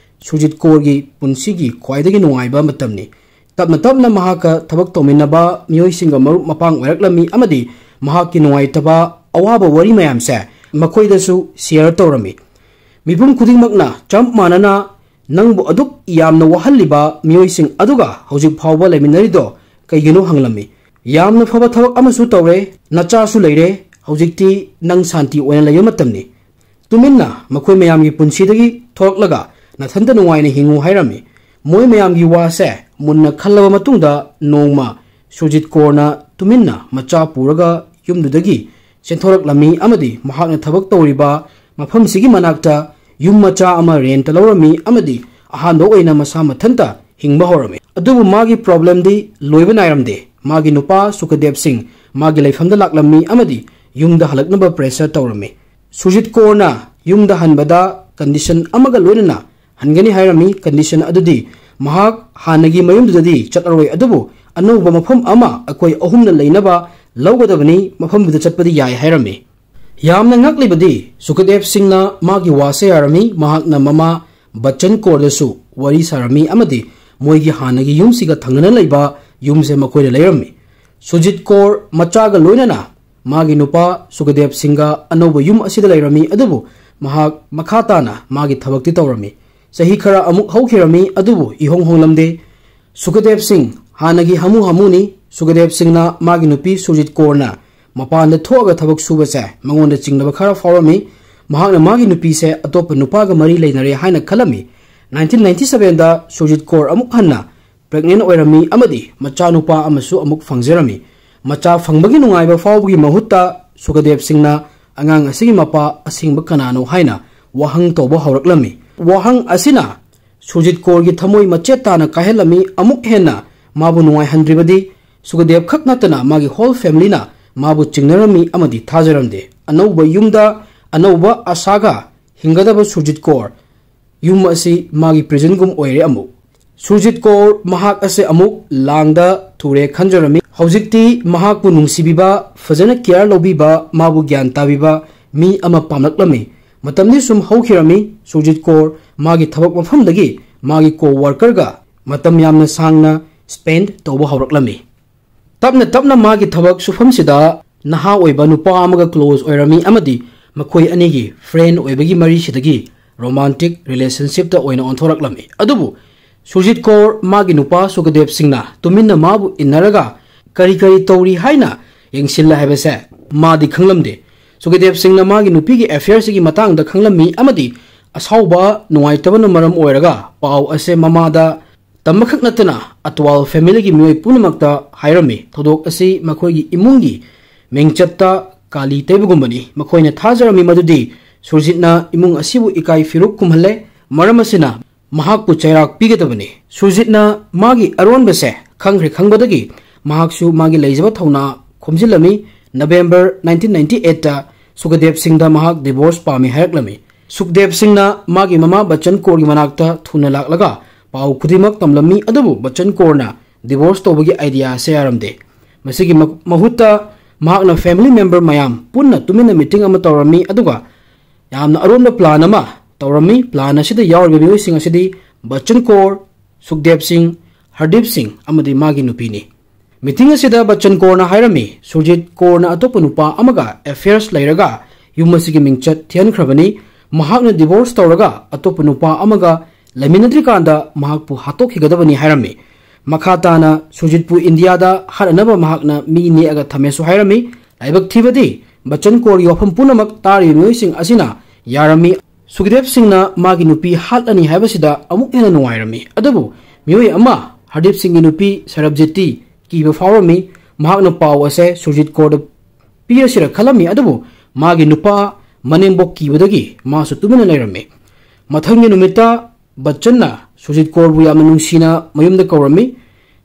ꯁꯨꯔꯖꯤꯠ ꯀꯣꯔꯒꯤ ꯄꯨꯟꯁꯤꯒꯤ ꯈ꯭ꯋꯥꯏꯗꯒꯤ ꯅꯨꯡꯉꯥꯏꯕ ꯃꯇꯝꯅꯤ꯫ ꯇꯞꯅ ꯇꯞꯅ ꯃꯍꯥꯛꯀ ꯊꯕꯛ ꯇꯧꯃꯤꯟꯅꯕ ꯃꯤꯑꯣꯏꯁꯤꯡꯒ ꯃꯔꯨꯞ ꯃꯄꯥꯡ ꯑꯣꯏꯔꯛꯂꯝꯃꯤ ꯑꯃꯗꯤ ꯃꯍꯥꯛꯀꯤ ꯅꯨꯡꯉꯥꯏꯇꯕ ꯑꯋꯥꯕ ꯋꯥꯔꯤ ꯃꯌꯥꯝꯁꯦ ꯃꯈꯣꯏꯗꯁꯨ ꯁꯤꯌꯔ ꯇꯧꯔꯝꯃꯤ꯫ ꯃꯤꯄꯨꯝ ꯈꯨꯗꯤꯡꯃꯛꯅ ꯆꯞ ꯃꯥꯟꯅꯅ ꯅꯪꯕꯨ ꯑꯗꯨꯛ ꯌꯥꯝꯅ ꯋꯥꯍꯜꯂꯤꯕ ꯃꯤꯑꯣꯏꯁꯤꯡ ꯑꯗꯨꯒ ꯍꯧꯖꯤꯛ ꯐꯥꯎꯕ ꯂꯩꯃꯤꯟꯅꯔꯤꯗꯣ ꯀꯩꯒꯤꯅꯣ ꯍꯪꯂꯝꯃꯤ꯫ ꯌꯥꯝꯅ ꯐꯕ ꯊꯕꯛ ꯑꯃꯁꯨ ꯇꯧꯔꯦ, ꯅꯆꯥꯁꯨ ꯂꯩꯔꯦ, ꯍꯧꯖꯤꯛꯇꯤ ꯅꯪ ꯁꯥꯟꯇꯤ ꯑꯣꯏꯅ ꯂꯩꯕ ꯃꯇꯝꯅꯤ꯫ ꯇꯨꯃꯤꯟꯅ ꯃꯈꯣꯏ ꯃꯌꯥꯝꯒꯤ ꯄꯨꯟꯁꯤꯗꯒꯤ ꯊꯣꯛꯂꯛꯂꯒ ꯅꯊꯟꯇ ꯅꯨꯡꯉꯥꯏꯅ ꯍꯤꯡꯉꯨ ꯍꯥꯏꯔꯝꯃꯤ꯫ ꯃꯣꯏ ꯃꯌꯥꯝꯒꯤ ꯋꯥꯁꯦ ꯃꯨꯟꯅ ꯈꯜꯂꯕ ꯃꯇꯨꯡꯗ ꯅꯣꯡꯃ ꯁꯨꯔꯖꯤꯠ ꯀꯣꯔꯅ ꯇꯨꯃꯤꯟꯅ ꯃꯆꯥ ꯄꯨꯔꯒ ꯌꯨꯝꯗꯨꯗꯒꯤ ꯆꯦꯟꯊꯣꯔꯛꯂꯝꯃꯤ ꯑꯃꯗꯤ ꯃꯍꯥꯛꯅ ꯊꯕꯛ ꯇꯧꯔꯤꯕ ꯃꯐꯝꯁꯤꯒꯤ ꯃꯅꯥꯛꯇ ꯌꯨꯝ ꯃꯆꯥ ꯑꯃ ꯔꯦꯟꯇ ꯂꯧꯔꯝꯃꯤ ꯑꯃꯗꯤ ꯑꯍꯥꯟꯕ ꯑꯣꯏꯅ ꯃꯁꯥ ꯃꯊꯟꯇ ꯍꯤꯡꯕ ꯍꯧꯔꯝꯃꯤ꯫ ꯑꯗꯨꯕꯨ ꯃꯥꯒꯤ ꯄ꯭ꯔꯣꯕ꯭ꯂꯦꯝꯗꯤ ꯂꯣꯏꯕ ꯅꯥꯏꯔꯝꯗꯦ꯫ ꯃꯥꯒꯤ ꯅꯨꯄꯥ ꯁꯨꯀꯗꯦꯕ ꯁꯤꯡ ꯃꯥꯒꯤ ꯂꯩꯐꯝꯗ ꯂꯥꯛꯂꯝꯃꯤ ꯑꯃꯗꯤ ꯌꯨꯝꯗ ꯍꯜꯂꯛꯅꯕ ꯄ꯭ꯔꯦꯁꯔ ꯇꯧꯔꯝꯃꯤ꯫ ꯁꯨꯔꯖꯤꯠ ꯀꯣꯔꯅ ꯌꯨꯝꯗ ꯍꯟꯕꯗ ꯀꯟꯗꯤꯁꯟ ꯑꯃꯒ ꯂꯣꯏꯅꯅ ꯍꯟꯒꯅꯤ ꯍꯥꯏꯔꯝꯃꯤ꯫ ꯀꯟꯗꯤꯁꯟ ꯑꯗꯨꯗꯤ ꯃꯍꯥꯛ ꯍꯥꯟꯅꯒꯤ ꯃꯌꯨꯝꯗꯨꯗꯗꯤ ꯆꯠꯂꯔꯣꯏ, ꯑꯗꯨꯕꯨ ꯑꯅꯧꯕ ꯃꯐꯝ ꯑꯃ ꯑꯩꯈꯣꯏ ꯑꯍꯨꯝꯅ ꯂꯩꯅꯕ ꯂꯧꯒꯗꯕꯅꯤ, ꯃꯐꯝꯗꯨꯗ ꯆꯠꯄꯗꯤ ꯌꯥꯏ ꯍꯥꯏꯔꯝꯃꯤ꯫ ꯌꯥꯝꯅ ꯉꯛꯂꯤꯕꯗꯤ ꯁꯨꯀꯗꯦꯕ ꯁꯤꯡꯅ ꯃꯥꯒꯤ ꯋꯥꯁꯦ ꯌꯥꯔꯝꯃꯤ꯫ ꯃꯍꯥꯛꯅ ꯃꯃꯥ ꯕꯆꯟ ꯀꯣꯔꯗꯁꯨ ꯋꯥꯔꯤ ꯁꯥꯔꯝꯃꯤ ꯑꯃꯗꯤ ꯃꯣꯏꯒꯤ ꯍꯥꯟꯅꯒꯤ ꯌꯨꯝꯁꯤꯒ ꯊꯪꯅꯅ ꯂꯩꯕ ꯌꯨꯝꯁꯦ ꯃꯈꯣꯏꯅ ꯂꯩꯔꯝꯃꯤ꯫ ꯁꯨꯖꯤꯠ ꯀꯣꯔ ꯃꯆꯥꯒ ꯂꯣꯏꯅꯅ ꯃꯥꯒꯤ ꯅꯨꯄꯥ ꯁꯨꯀꯗꯦꯕ ꯁꯤꯡꯒ ꯑꯅꯧꯕ ꯌꯨꯝ ꯑꯁꯤꯗ ꯂꯩꯔꯝꯃꯤ, ꯑꯗꯨꯕꯨ ꯃꯍꯥꯛ ꯃꯈꯥ ꯇꯥꯅ ꯃꯥꯒꯤ ꯊꯕꯛꯇꯤ ꯇꯧꯔꯝꯃꯤ꯫ ꯆꯍꯤ ꯈꯔ ꯑꯃꯨꯛ ꯍꯧꯈꯤꯔꯝꯃꯤ, ꯑꯗꯨꯕꯨ ꯏꯍꯣꯡ ꯍꯣꯡꯂꯝꯗꯦ꯫ ꯁꯨꯀꯗꯦꯕ ꯁꯤꯡ ꯍꯥꯟꯅꯒꯤ ꯍꯥꯃꯨ ꯍꯥꯃꯨꯅꯤ꯫ ꯁꯨꯀꯗꯦꯕ ꯁꯤꯡꯅ ꯃꯥꯒꯤ ꯅꯨꯄꯤ ꯁꯨꯔꯖꯤꯠ ꯀꯣꯔꯅ ꯃꯄꯥꯟꯗ ꯊꯣꯛꯑꯒ ꯊꯕꯛ ꯁꯨꯕꯁꯦ ꯃꯉꯣꯟꯗ ꯆꯤꯡꯅꯕ ꯈꯔ ꯐꯥꯎꯔꯝꯃꯤ꯫ ꯃꯍꯥꯛꯅ ꯃꯥꯒꯤ ꯅꯨꯄꯤꯁꯦ ꯑꯇꯣꯞꯄ ꯅꯨꯄꯥꯒ ꯃꯔꯤ ꯂꯩꯅꯔꯦ ꯍꯥꯏꯅ ꯈꯜꯂꯝꯃꯤ꯫ ꯅꯥꯏꯟꯇꯤꯟ ꯅꯥꯏꯟꯇꯤ ꯁꯚꯦꯟꯗ ꯁꯨꯔꯖꯤꯠ ꯀꯣꯔ ꯑꯃꯨꯛ ꯍꯟꯅ ꯄ꯭ꯔꯦꯒꯅꯦꯟ ꯑꯣꯏꯔꯝꯃꯤ ꯑꯃꯗꯤ ꯃꯆꯥꯅꯨꯄꯥ ꯑꯃꯁꯨ ꯑꯃꯨꯛ ꯐꯪꯖꯔꯝꯃꯤ꯫ ꯃꯆꯥ ꯐꯪꯕꯒꯤ ꯅꯨꯡꯉꯥꯏꯕ ꯐꯥꯎꯕꯒꯤ ꯃꯍꯨꯠꯇ ꯁꯨꯀꯗꯦꯕ ꯁꯤꯡꯅ ꯑꯉꯥꯡ ꯑꯁꯤꯒꯤ ꯃꯄꯥ ꯑꯁꯦꯡꯕ ꯀꯅꯥꯅꯣ ꯍꯥꯏꯅ ꯋꯥꯍꯪ ꯇꯧꯕ ꯍꯧꯔꯛꯂꯝꯃꯤ꯫ ꯋꯥꯍꯪ ꯑꯁꯤꯅ ꯁꯨꯔꯖꯤꯠ ꯀꯧꯔꯒꯤ ꯊꯃꯣꯏ ꯃꯆꯦꯠ ꯇꯥꯅ ꯀꯥꯏꯍꯜꯂꯝꯃꯤ꯫ ꯑꯃꯨꯛ ꯍꯦꯟꯅ ꯃꯥꯕꯨ ꯅꯨꯡꯉꯥꯏꯍꯟꯗ꯭ꯔꯤꯕꯗꯤ ꯁꯨꯀꯗꯦꯕ ꯈꯛ ꯅꯠꯇꯅ ꯃꯥꯒꯤ whole family ꯅ ꯃꯥꯕꯨ ꯆꯤꯡꯅꯔꯝꯃꯤ ꯑꯃꯗꯤ ꯊꯥꯖꯔꯝꯗꯦ꯫ ꯑꯅꯧꯕ ꯌꯨꯝꯗ ꯑꯅꯧꯕ ꯑꯁꯥꯒ ꯍꯤꯡꯒꯗꯕ ꯁꯨꯔꯖꯤꯠ ꯀꯧꯔ ꯌꯨꯝ ꯑꯁꯤ ꯃꯥꯒꯤ prison ꯒꯨꯝ ꯑꯣꯏꯔꯦ꯫ ꯑꯃꯨꯛ ꯁꯨꯔꯖꯤꯠ ꯀꯧꯔ ꯃꯍꯥꯛ ꯑꯁꯦ ꯑꯃꯨꯛ ꯂꯥꯡꯗ ꯊꯨꯔꯦ ꯈꯟꯖꯔꯝꯃꯤ꯫ ꯍꯧꯖꯤꯛꯇꯤ ꯃꯍꯥꯛꯄꯨ ꯅꯨꯡꯁꯤꯕꯤꯕ, ꯐꯖꯅ care ꯂꯧꯕꯤꯕ, ꯃꯥꯕꯨ ꯒ꯭ꯌꯥꯟ ꯇꯥꯕꯤꯕ ꯃꯤ ꯑꯃ ꯄꯥꯝꯂꯛꯂꯝꯃꯤ꯫ ꯃꯇꯝꯗꯤ ꯁꯨꯝ ꯍꯧꯈꯤꯔꯝꯃꯤ꯫ ꯁꯨꯔꯖꯤꯠ ꯀꯧꯔ ꯃꯥꯒꯤ ꯊꯕꯛ ꯃꯐꯝꯗꯒꯤ ꯃꯥꯒꯤ co-worker ꯒ ꯃꯇꯝ ꯌꯥꯝꯅ ꯁꯥꯡꯅ spend ꯇꯧꯕ ꯍꯧꯔꯛꯂꯝꯃꯤ꯫ ꯇꯞꯅ ꯇꯞꯅ ꯃꯥꯒꯤ ꯊꯕꯛ ꯁꯨꯐꯝꯁꯤꯗ ꯅꯍꯥ ꯑꯣꯏꯕ ꯅꯨꯄꯥ ꯑꯃꯒ close ꯑꯣꯏꯔꯝꯃꯤ ꯑꯃꯗꯤ ꯃꯈꯣꯏ ꯑꯅꯤꯒꯤ friend ꯑꯣꯏꯕꯒꯤ ꯃꯔꯤꯁꯤꯗꯒꯤ romantic relationship ꯇ ꯑꯣꯏꯅ ꯑꯣꯟꯊꯣꯔꯛꯂꯝꯃꯤ꯫ ꯑꯗꯨꯕꯨ ꯁꯨꯔꯖꯤꯠ ꯀꯧꯔ ꯃꯥꯒꯤ ꯅꯨꯄꯥ ꯁꯨꯀꯗꯦꯕ ꯁꯤꯡꯅ ꯇꯨꯃꯤꯟꯅ ꯃꯥꯕꯨ ꯏꯟꯅꯔꯒ ꯀꯔꯤ ꯀꯔꯤ ꯇꯧꯔꯤ ꯍꯥꯏꯅ ꯌꯦꯡꯁꯤꯜꯂꯦ ꯍꯥꯏꯕꯁꯦ ꯃꯥꯗꯤ ꯈꯪꯂꯝꯗꯦ꯫ ꯁꯨꯀꯗꯦꯕ ꯁꯤꯡꯅ ꯃꯥꯒꯤ ꯅꯨꯄꯤꯒꯤ affair ꯁꯤꯒꯤ ꯃꯇꯥꯡꯗ ꯈꯪꯂꯝꯃꯤ ꯑꯃꯗꯤ ꯑꯁꯥꯎꯕ ꯅꯨꯡꯉꯥꯏꯇꯕꯅ ꯃꯔꯝ ꯑꯣꯏꯔꯒ ꯄꯥꯎ ꯑꯁꯦ ꯃꯃꯥꯗ ꯇꯝꯕꯈꯛ ꯅꯠꯇꯅ ꯑꯇ꯭ꯋꯥꯜ family ꯒꯤ ꯃꯤꯑꯣꯏ ꯄꯨꯝꯅꯃꯛꯇ ꯍꯥꯏꯔꯝꯃꯤ꯫ ꯊꯧꯗꯣꯛ ꯑꯁꯤ ꯃꯈꯣꯏꯒꯤ ꯏꯃꯨꯡꯒꯤ ꯃꯤꯡꯆꯠꯇ ꯀꯥꯂꯤ ꯇꯩꯕꯒꯨꯝꯕꯅꯤ꯫ ꯃꯈꯣꯏꯅ ꯊꯥꯖꯔꯝꯃꯤ ꯃꯗꯨꯗꯤ ꯁꯨꯔꯖꯤꯠꯅ ꯏꯃꯨꯡ ꯑꯁꯤꯕꯨ ꯏꯀꯥꯏ ꯐꯤꯔꯨꯛ ꯈꯨꯝꯍꯜꯂꯦ꯫ ꯃꯔꯝ ꯑꯁꯤꯅ ꯃꯍꯥꯛꯄꯨ ꯆꯩꯔꯥꯛ ꯄꯤꯒꯗꯕꯅꯤ꯫ ꯁꯨꯔꯖꯤꯠꯅ ꯃꯥꯒꯤ ꯑꯔꯣꯟꯕꯁꯦ ꯈꯪꯈ꯭ꯔꯦ ꯈꯪꯕꯗꯒꯤ ꯃꯍꯥꯛꯁꯨ ꯃꯥꯒꯤ ꯂꯩꯖꯕ ꯊꯧꯅꯥ ꯈꯣꯝꯖꯤꯜꯂꯝꯃꯤ꯫ November nineteen ninety eight ꯇ ꯁꯨꯀꯗꯦꯕ ꯁꯤꯡꯗ ꯃꯍꯥꯛ divorce ꯄꯥꯝꯃꯤ ꯍꯥꯏꯔꯛꯂꯝꯃꯤ꯫ ꯁꯨꯀꯗꯦꯕ ꯁꯤꯡꯅ ꯃꯥꯒꯤ ꯃꯃꯥ ꯕꯆꯟ ꯀꯧꯔꯒꯤ ꯃꯅꯥꯛꯇ ꯊꯨꯅ ꯂꯥꯛꯂꯒ ꯄꯥꯎ ꯈꯨꯗꯤꯡꯃꯛ ꯇꯝꯂꯝꯃꯤ, ꯑꯗꯨꯕꯨ ꯕꯆꯟ ꯀꯧꯔꯅ divorce ꯇꯧꯕꯒꯤ idea ꯁꯦ ꯌꯥꯔꯝꯗꯦ꯫ ꯃꯁꯤꯒꯤ ꯃ-, ꯃꯍꯨꯠꯇ ꯃꯍꯥꯛꯅ family member ꯃꯌꯥꯝ ꯄꯨꯟꯅ ꯇꯨꯃꯤꯟꯅ meeting ꯑꯃ ꯇꯧꯔꯝꯃꯤ, ꯑꯗꯨꯒ ꯌꯥꯝꯅ ꯑꯔꯣꯟꯕ plan ꯑꯃ ꯇꯧꯔꯝꯃꯤ꯫ Plan ꯑꯁꯤꯗ ꯌꯥꯎꯔꯤꯕ ꯃꯤꯑꯣꯏꯁꯤꯡ ꯑꯁꯤꯗꯤ ꯕꯆꯟ ꯀꯧꯔ, ꯁꯨꯈꯗꯦꯕ ꯁꯤꯡ, ꯍꯔꯗꯤꯞ ꯁꯤꯡ ꯑꯃꯗꯤ ꯃꯥꯒꯤ ꯅꯨꯄꯤꯅꯤ꯫ Meeting ꯑꯁꯤꯗ ꯕꯆꯟ ꯀꯧꯔꯅ ꯍꯥꯏꯔꯝꯃꯤ, ꯁꯨꯔꯖꯤꯠ ꯀꯧꯔꯅ ꯑꯇꯣꯞꯄ ꯅꯨꯄꯥ ꯑꯃꯒ affairs ꯂꯩꯔꯒ ꯌꯨꯝ ꯑꯁꯤꯒꯤ ꯃꯤꯡꯆꯠ ꯊꯤꯍꯟꯈ꯭ꯔꯕꯅꯤ꯫ ꯃꯍꯥꯛꯅ divorce ꯇꯧꯔꯒ ꯑꯇꯣꯞꯄ ꯅꯨꯄꯥ ꯑꯃꯒ ꯂꯩꯃꯤꯟꯅꯗ꯭ꯔꯤꯀꯥꯟꯗ ꯃꯍꯥꯛꯄꯨ ꯍꯥꯠꯇꯣꯛꯈꯤꯒꯗꯕꯅꯤ ꯍꯥꯏꯔꯝꯃꯤ꯫ ꯃꯈꯥ ꯇꯥꯅ ꯁꯨꯔꯖꯤꯠꯄꯨ ꯏꯟꯗꯤꯌꯥꯗ ꯍꯥꯠꯅꯅꯕ ꯃꯍꯥꯛꯅ ꯃꯤ ꯅꯦꯛꯑꯒ ꯊꯝꯃꯦꯁꯨ ꯍꯥꯏꯔꯝꯃꯤ꯫ ꯂꯥꯏꯕꯛ ꯊꯤꯕꯗꯤ ꯕꯆꯟ ꯀꯧꯔꯒꯤ ꯋꯥꯐꯝ ꯄꯨꯝꯅꯃꯛ ꯇꯥꯔꯤꯕ ꯃꯤꯑꯣꯏꯁꯤꯡ ꯑꯁꯤꯅ ꯌꯥꯔꯝꯃꯤ꯫ ꯁꯨꯈꯗꯦꯕ ꯁꯤꯡꯅ ꯃꯥꯒꯤ ꯅꯨꯄꯤ ꯍꯥꯠꯂꯅꯤ ꯍꯥꯏꯕꯁꯤꯗ ꯑꯃꯨꯛ ꯍꯦꯟꯅ ꯅꯨꯡꯉꯥꯏꯔꯝꯃꯤ꯫ ꯑꯗꯨꯕꯨ ꯃꯤꯑꯣꯏ ꯑꯃ, ꯍꯔꯗꯤꯞ ꯁꯤꯡꯒꯤ ꯅꯨꯄꯤ ꯁꯔꯕꯖꯤꯠꯇꯤ ꯀꯤꯕ ꯐꯥꯎꯔꯝꯃꯤ꯫ ꯃꯍꯥꯛꯅ ꯄꯥꯎ ꯑꯁꯦ ꯁꯨꯔꯖꯤꯠ ꯀꯧꯔꯗ ꯄꯤꯔꯁꯤꯔ ꯈꯜꯂꯝꯃꯤ, ꯑꯗꯨꯕꯨ ꯃꯥꯒꯤ ꯅꯨꯄꯥ ꯃꯅꯦꯝꯕꯣꯛ ꯀꯤꯕꯗꯒꯤ ꯃꯥꯁꯨ ꯇꯨꯃꯤꯟꯅ ꯂꯩꯔꯝꯃꯤ꯫ ꯃꯊꯪꯒꯤ ꯅꯨꯃꯤꯠꯇ ꯕꯆꯟꯅ ꯁꯨꯖꯤꯠ ꯀꯧꯔꯕꯨ ꯌꯥꯝꯅ ꯅꯨꯡꯁꯤꯅ ꯃꯌꯨꯝꯗ ꯀꯧꯔꯝꯃꯤ꯫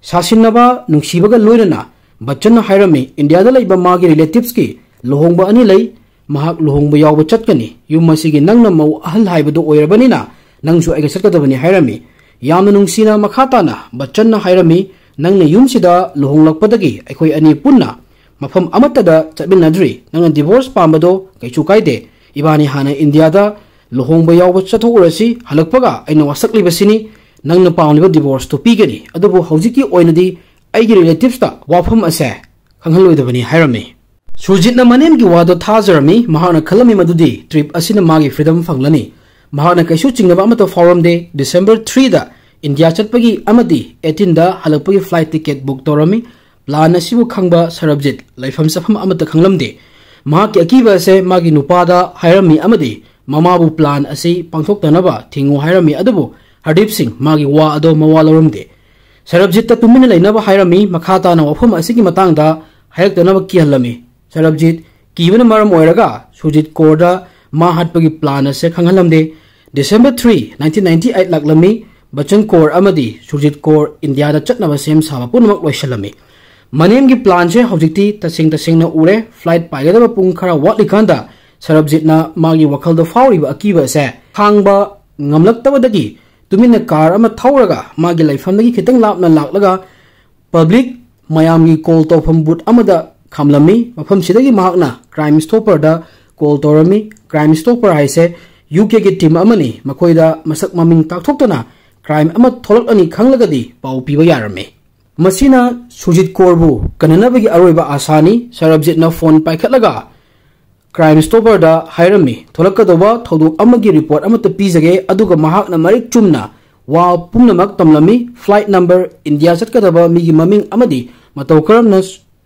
ꯁꯥꯁꯤꯟꯅꯕ ꯅꯨꯡꯁꯤꯕꯒ ꯂꯣꯏꯅꯅ ꯕꯆꯟꯅ ꯍꯥꯏꯔꯝꯃꯤ, "ꯏꯟꯗꯤꯌꯥꯗ ꯂꯩꯕ ꯃꯥꯒꯤ ꯔꯤꯂꯦꯇꯤꯚꯁꯀꯤ ꯂꯨꯍꯣꯡꯕ ꯑꯅꯤ ꯂꯩ, ꯃꯍꯥꯛ ꯂꯨꯍꯣꯡꯕ ꯌꯥꯎꯕ ꯆꯠꯀꯅꯤ꯫ ꯌꯨꯝ ꯑꯁꯤꯒꯤ ꯅꯪꯅ ꯃꯧ ꯑꯍꯜ ꯍꯥꯏꯕꯗꯨ ꯑꯣꯏꯔꯕꯅꯤꯅ ꯅꯪꯁꯨ ꯑꯩꯒ ꯆꯠꯀꯗꯕꯅꯤ" ꯍꯥꯏꯔꯝꯃꯤ꯫ ꯌꯥꯝꯅ ꯅꯨꯡꯁꯤꯅ ꯃꯈꯥ ꯇꯥꯅ ꯕꯆꯟꯅ ꯍꯥꯏꯔꯝꯃꯤ, "ꯅꯪꯅ ꯌꯨꯝꯁꯤꯗ ꯂꯨꯍꯣꯡꯂꯛꯄꯗꯒꯤ ꯑꯩꯈꯣꯏ ꯑꯅꯤ ꯄꯨꯟꯅ ꯃꯐꯝ ꯑꯃꯠꯇꯗ ꯆꯠꯃꯤꯟꯅꯗ꯭ꯔꯤ꯫ ꯅꯪꯅ ꯗꯤꯚꯣꯔꯁ ꯄꯥꯝꯕꯗꯣ ꯀꯩꯁꯨ ꯀꯥꯏꯗꯦ꯫ ꯏꯕꯥꯅꯤ ꯍꯥꯟꯅ ꯏꯟꯗꯤꯌꯥꯗ ꯂꯨꯍꯣꯡꯕ ꯌꯥꯎꯕ ꯆꯠꯊꯣꯛꯎꯔꯁꯤ꯫ ꯍꯜꯂꯛꯄꯒ ꯑꯩꯅ ꯋꯥꯁꯛꯂꯤꯕꯁꯤꯅꯤ, ꯅꯪꯅ ꯄꯥꯝꯂꯤꯕ ꯗꯤꯚꯣꯔꯁꯇꯨ ꯄꯤꯒꯅꯤ꯫ ꯑꯗꯨꯕꯨ ꯍꯧꯖꯤꯛꯀꯤ ꯑꯣꯏꯅꯗꯤ ꯑꯩꯒꯤ ꯔꯤꯂꯦꯇꯤꯚꯁꯇ ꯋꯥꯐꯝ ꯑꯁꯦ ꯈꯪꯍꯜꯂꯣꯏꯗꯕꯅꯤ" ꯍꯥꯏꯔꯝꯃꯤ꯫ ꯁꯨꯔꯖꯤꯠꯅ ꯃꯅꯦꯝꯒꯤ ꯋꯥꯗꯣ ꯊꯥꯖꯔꯝꯃꯤ꯫ ꯃꯍꯥꯛꯅ ꯈꯜꯂꯝꯃꯤ ꯃꯗꯨꯗꯤ ꯇ꯭ꯔꯤꯞ ꯑꯁꯤꯅ ꯃꯥꯒꯤ ꯐ꯭ꯔꯤꯗꯝ ꯐꯪꯂꯅꯤ꯫ ꯃꯍꯥꯛꯅ ꯀꯩꯁꯨ ꯆꯤꯡꯅꯕ ꯑꯃꯠꯇ ꯐꯥꯎꯔꯝꯗꯦ꯫ ꯗꯤꯁꯦꯝꯕꯔ ꯊ꯭ꯔꯤꯗ ꯏꯟꯗꯤꯌꯥ ꯆꯠꯄꯒꯤ ꯑꯃꯗꯤ ꯑꯩꯠꯇꯤꯟꯗ ꯍꯜꯂꯛꯄꯒꯤ ꯐ꯭ꯂꯥꯏꯠ ꯇꯤꯀꯦꯠ ꯕꯨꯛ ꯇꯧꯔꯝꯃꯤ꯫ ꯄ꯭ꯂꯥꯟ ꯑꯁꯤꯕꯨ ꯈꯪꯕ ꯁꯔꯕꯖꯤꯠ ꯂꯩꯐꯝ ꯆꯥꯐꯝ ꯑꯃꯠꯇ ꯈꯪꯂꯝꯗꯦ꯫ ꯃꯍꯥꯛꯀꯤ ꯑꯀꯤꯕ ꯑꯁꯦ ꯃꯥꯒꯤ ꯅꯨꯄꯥꯗ ꯍꯥꯏꯔꯝꯃꯤ ꯑꯃꯗꯤ ꯃꯃꯥꯕꯨ ꯄ꯭ꯂꯥꯟ ꯑꯁꯤ ꯄꯥꯡꯊꯣꯛꯇꯅꯕ ꯊꯤꯡꯉꯨ ꯍꯥꯏꯔꯝꯃꯤ, ꯑꯗꯨꯕꯨ ꯍꯔꯗꯤꯞ ꯁꯤꯡ ꯃꯥꯒꯤ ꯋꯥ ꯑꯗꯣ ꯃꯋꯥ ꯂꯧꯔꯝꯗꯦ꯫ ꯁꯔꯕꯖꯤꯠꯇ ꯇꯨꯃꯤꯟꯅ ꯂꯩꯅꯕ ꯍꯥꯏꯔꯝꯃꯤ꯫ ꯃꯈꯥ ꯇꯥꯅ ꯋꯥꯐꯝ ꯑꯁꯤꯒꯤ ꯃꯇꯥꯡꯗ ꯍꯥꯏꯔꯛꯇꯅꯕ ꯀꯤꯍꯜꯂꯝꯃꯤ꯫ ꯁꯔꯕꯖꯤꯠ ꯀꯤꯕꯅ ꯃꯔꯝ ꯑꯣꯏꯔꯒ ꯁꯨꯔꯖꯤꯠ ꯀꯣꯔꯗ ꯃꯥ ꯍꯥꯠꯄꯒꯤ ꯄ꯭ꯂꯥꯟ ꯑꯁꯦ ꯈꯪꯍꯜꯂꯝꯗꯦ꯫ December three, nineteen ninety eight ꯂꯥꯛꯂꯝꯃꯤ꯫ ꯕꯆꯟ ꯀꯣꯔ ꯑꯃꯗꯤ ꯁꯨꯔꯖꯤꯠ ꯀꯣꯔ ꯏꯟꯗꯤꯌꯥꯗ ꯆꯠꯅꯕ ꯁꯦꯝ ꯁꯥꯕ ꯄꯨꯝꯅꯃꯛ ꯂꯣꯏꯁꯤꯜꯂꯝꯃꯤ꯫ ꯃꯅꯦꯝꯒꯤ ꯄ꯭ꯂꯥꯟꯁꯦ ꯍꯧꯖꯤꯛꯇꯤ ꯇꯁꯦꯡ ꯇꯁꯦꯡꯅ ꯎꯔꯦ꯫ ꯐ꯭ꯂꯥꯏꯠ ꯄꯥꯏꯒꯗꯕ ꯄꯨꯡ ꯈꯔ ꯋꯥꯠꯂꯤꯀꯥꯟꯗ ꯁꯔꯕꯖꯤꯠꯅ ꯃꯥꯒꯤ ꯋꯥꯈꯜꯗ ꯐꯥꯎꯔꯤꯕ ꯑꯀꯤꯕ ꯑꯁꯦ ꯈꯥꯡꯕ ꯉꯝꯂꯛꯇꯕꯗꯒꯤ ꯇꯨꯃꯤꯟꯅ ꯀꯥꯔ ꯑꯃ ꯊꯧꯔꯒ ꯃꯥꯒꯤ ꯂꯩꯐꯝꯗꯒꯤ ꯈꯤꯇꯪ ꯂꯥꯞꯅ ꯂꯥꯛꯂꯒ ꯄꯕ꯭ꯂꯤꯛ ꯃꯌꯥꯝꯒꯤ ꯀꯣꯜ ꯇꯧꯐꯝ ꯕꯨꯠ ꯑꯃꯗ ꯈꯥꯝꯂꯝꯃꯤ꯫ ꯃꯐꯝꯁꯤꯗꯒꯤ ꯃꯍꯥꯛꯅ ꯀ꯭ꯔꯥꯏꯝ ꯁ꯭ꯇꯣꯄꯔꯗ ꯀꯣꯜ ꯇꯧꯔꯝꯃꯤ꯫ ꯀ꯭ꯔꯥꯏꯝ ꯁ꯭ꯇꯣꯄꯔ ꯍꯥꯏꯁꯦ ꯌꯨ ꯀꯦꯒꯤ ꯇꯤꯝ ꯑꯃꯅꯤ꯫ ꯃꯈꯣꯏꯗ ꯃꯁꯛ ꯃꯃꯤꯡ ꯇꯥꯛꯊꯣꯛꯇꯅ ꯀ꯭ꯔꯥꯏꯝ ꯑꯃ ꯊꯣꯛꯂꯛꯂꯅꯤ ꯈꯪꯂꯒꯗꯤ ꯄꯥꯎ ꯄꯤꯕ ꯌꯥꯔꯝꯃꯤ꯫ ꯃꯁꯤꯅ ꯁꯨꯔꯖꯤꯠ ꯀꯣꯔꯕꯨ ꯀꯟꯅꯅꯕꯒꯤ ꯑꯔꯣꯏꯕ ꯑꯥꯁꯥꯅꯤ꯫ ꯁꯔꯕꯖꯤꯠꯅ ꯐꯣꯟ ꯄꯥꯏꯈꯠꯂꯒ ꯀ꯭ꯔꯥꯏꯝ ꯁ꯭ꯇꯣꯄꯔꯗ ꯍꯥꯏꯔꯝꯃꯤ, "ꯊꯣꯛꯂꯛꯀꯗꯧꯕ ꯊꯧꯗꯣꯛ ꯑꯃꯒꯤ ꯔꯤꯄꯣꯔꯠ ꯑꯃꯠꯇ ꯄꯤꯖꯒꯦ"꯫ ꯑꯗꯨꯒ ꯃꯍꯥꯛꯅ ꯃꯔꯤꯛ ꯆꯨꯝꯅ ꯋꯥ ꯄꯨꯝꯅꯃꯛ ꯇꯝꯂꯝꯃꯤ꯫ ꯐ꯭ꯂꯥꯏꯠ ꯅꯝꯕꯔ, ꯏꯟꯗꯤꯌꯥ ꯆꯠꯀꯗꯕ ꯃꯤꯒꯤ ꯃꯃꯤꯡ ꯑꯃꯗꯤ ꯃꯇꯧ ꯀꯔꯝꯅ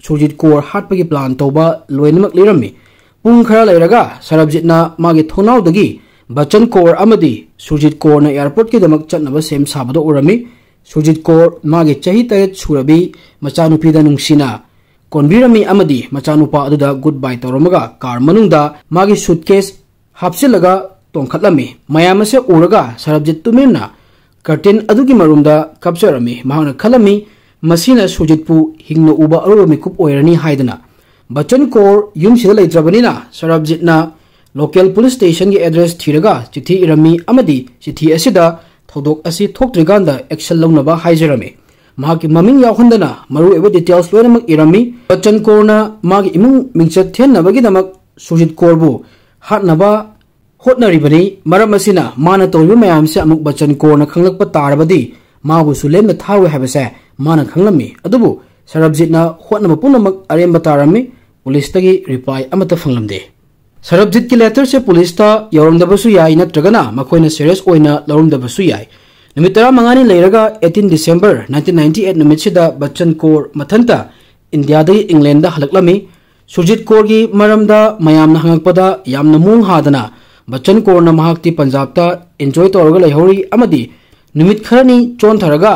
ꯁꯨꯔꯖꯤꯠ ꯀꯣꯔ ꯍꯥꯠꯄꯒꯤ ꯄ꯭ꯂꯥꯟ ꯇꯧꯕ ꯂꯣꯏꯅꯃꯛ ꯂꯤꯔꯝꯃꯤ꯫ ꯄꯨꯡ ꯈꯔ ꯂꯩꯔꯒ ꯁꯔꯕꯖꯤꯠꯅ ꯃꯥꯒꯤ ꯊꯣꯡꯅꯥꯎꯗꯒꯤ ꯕꯆꯟ ꯀꯣꯔ ꯑꯃꯗꯤ ꯁꯨꯔꯖꯤꯠ ꯀꯣꯔꯅ ꯑꯦꯌꯥꯔꯄꯣꯔꯠꯀꯤꯗꯃꯛ ꯆꯠꯅꯕ ꯁꯦꯝ ꯁꯥꯕꯗ ꯎꯔꯝꯃꯤ꯫ ꯁꯨꯔꯖꯤꯠ ꯀꯣꯔ ꯃꯥꯒꯤ ꯆꯍꯤ ꯇꯔꯦꯠ ꯁꯨꯔꯕꯤ ꯃꯆꯥꯅꯨꯄꯤꯗ ꯅꯨꯡꯁꯤꯅ ꯀꯣꯟꯕꯤꯔꯝꯃꯤ ꯑꯃꯗꯤ ꯃꯆꯥꯅꯨꯄꯥ ꯑꯗꯨꯗ good bye ꯇꯧꯔꯝꯃꯒ car ꯃꯅꯨꯡꯗ ꯃꯥꯒꯤ suitcase ꯍꯥꯞꯆꯤꯜꯂꯒ ꯇꯣꯡꯈꯠꯂꯝꯃꯤ꯫ ꯃꯌꯥꯝ ꯑꯁꯦ ꯎꯔꯒ ꯁꯔꯕꯖꯤꯠ ꯇꯨꯃꯤꯟꯅ curtain ꯑꯗꯨꯒꯤ ꯃꯔꯨꯝꯗ ꯀꯞꯆꯔꯝꯃꯤ꯫ ꯃꯍꯥꯛꯅ ꯈꯜꯂꯝꯃꯤ, "ꯃꯁꯤꯅ ꯁꯨꯔꯖꯤꯠꯄꯨ ꯍꯤꯡꯅ ꯎꯕ ꯑꯔꯣꯏꯕ ꯃꯤꯀꯨꯞ ꯑꯣꯏꯔꯅꯤ" ꯍꯥꯏꯗꯅ꯫ ꯕꯆꯟ ꯀꯣꯔ ꯌꯨꯝꯁꯤꯗ ꯂꯩꯇ꯭ꯔꯕꯅꯤꯅ ꯁꯔꯕꯖꯤꯠꯅ local police stationꯒꯤ address ꯊꯤꯔꯒ ꯆꯤꯊꯤ ꯏꯔꯝꯃꯤ ꯑꯃꯗꯤ ꯆꯤꯊꯤ ꯑꯁꯤꯗ ꯊꯧꯗꯣꯛ ꯑꯁꯤ ꯊꯣꯛꯇ꯭ꯔꯤꯀꯥꯟꯗ action ꯂꯧꯅꯕ ꯍꯥꯏꯖꯔꯝꯃꯤ꯫ ꯃꯍꯥꯛꯀꯤ ꯃꯃꯤꯡ ꯌꯥꯎꯍꯟꯗꯅ ꯃꯔꯨꯑꯣꯏꯕ details ꯂꯣꯏꯅꯃꯛ ꯏꯔꯝꯃꯤ꯫ ꯕꯆꯟ ꯀꯣꯔꯅ ꯃꯥꯒꯤ ꯏꯃꯨꯡ ꯃꯤꯡꯆꯠ ꯊꯦꯟꯅꯕꯒꯤꯗꯃꯛ ꯁꯨꯔꯖꯤꯠ ꯀꯣꯔꯕꯨ ꯍꯥꯠꯅꯕ ꯍꯣꯠꯅꯔꯤꯕꯅꯤ꯫ ꯃꯔꯝ ꯑꯁꯤꯅ ꯃꯥꯅ ꯇꯧꯔꯤꯕ ꯃꯌꯥꯝꯁꯦ ꯑꯃꯨꯛ ꯕꯆꯟ ꯀꯣꯔꯅ ꯈꯪꯂꯛꯄ ꯇꯥꯔꯕꯗꯤ ꯃꯥꯕꯨꯁꯨ ꯂꯦꯝꯅ ꯊꯥꯔꯣꯏ ꯍꯥꯏꯕꯁꯦ ꯃꯥꯅ ꯈꯪꯂꯝꯃꯤ꯫ ꯑꯗꯨꯕꯨ ꯁꯔꯕꯖꯤꯠꯅ ꯍꯣꯠꯅꯕ ꯄꯨꯝꯅꯃꯛ ꯑꯔꯦꯝꯕ ꯇꯥꯔꯝꯃꯤ꯫ Policeꯇꯒꯤ reply ꯑꯃꯠꯇ ꯐꯪꯂꯝꯗꯦ꯫ ꯁꯔꯕꯖꯤꯠꯀꯤ letterꯁꯦ policeꯇ ꯌꯧꯔꯝꯗꯕꯁꯨ ꯌꯥꯏ, ꯅꯠꯇ꯭ꯔꯒꯅ ꯃꯈꯣꯏꯅ serious ꯑꯣꯏꯅ ꯂꯧꯔꯝꯗꯕꯁꯨ ꯌꯥꯏ꯫ ꯅꯨꯃꯤꯠ ꯇꯔꯥꯃꯉꯥꯅꯤ ꯂꯩꯔꯒ eighteen December nineteen ninety eight ꯅꯨꯃꯤꯠꯁꯤꯗ ꯕꯆꯟ ꯀꯣꯔ ꯃꯊꯟꯇ ꯏꯟꯗꯤꯌꯥꯗꯒꯤ ꯏꯪꯂꯦꯟꯗ ꯍꯜꯂꯛꯂꯝꯃꯤ꯫ ꯁꯨꯔꯖꯤꯠ ꯀꯣꯔꯒꯤ ꯃꯔꯝꯗ ꯃꯌꯥꯝꯅ ꯍꯪꯉꯛꯄꯗ ꯌꯥꯝꯅ ꯃꯣꯡ ꯍꯥꯗꯅ ꯕꯆꯟ ꯀꯣꯔꯅ ꯃꯍꯥꯛꯇꯤ ꯄꯟꯖꯥꯕꯇ enjoy ꯇꯧꯔꯒ ꯂꯩꯍꯧꯔꯤ ꯑꯃꯗꯤ ꯅꯨꯃꯤꯠ ꯈꯔꯅꯤ ꯆꯣꯟꯊꯔꯒ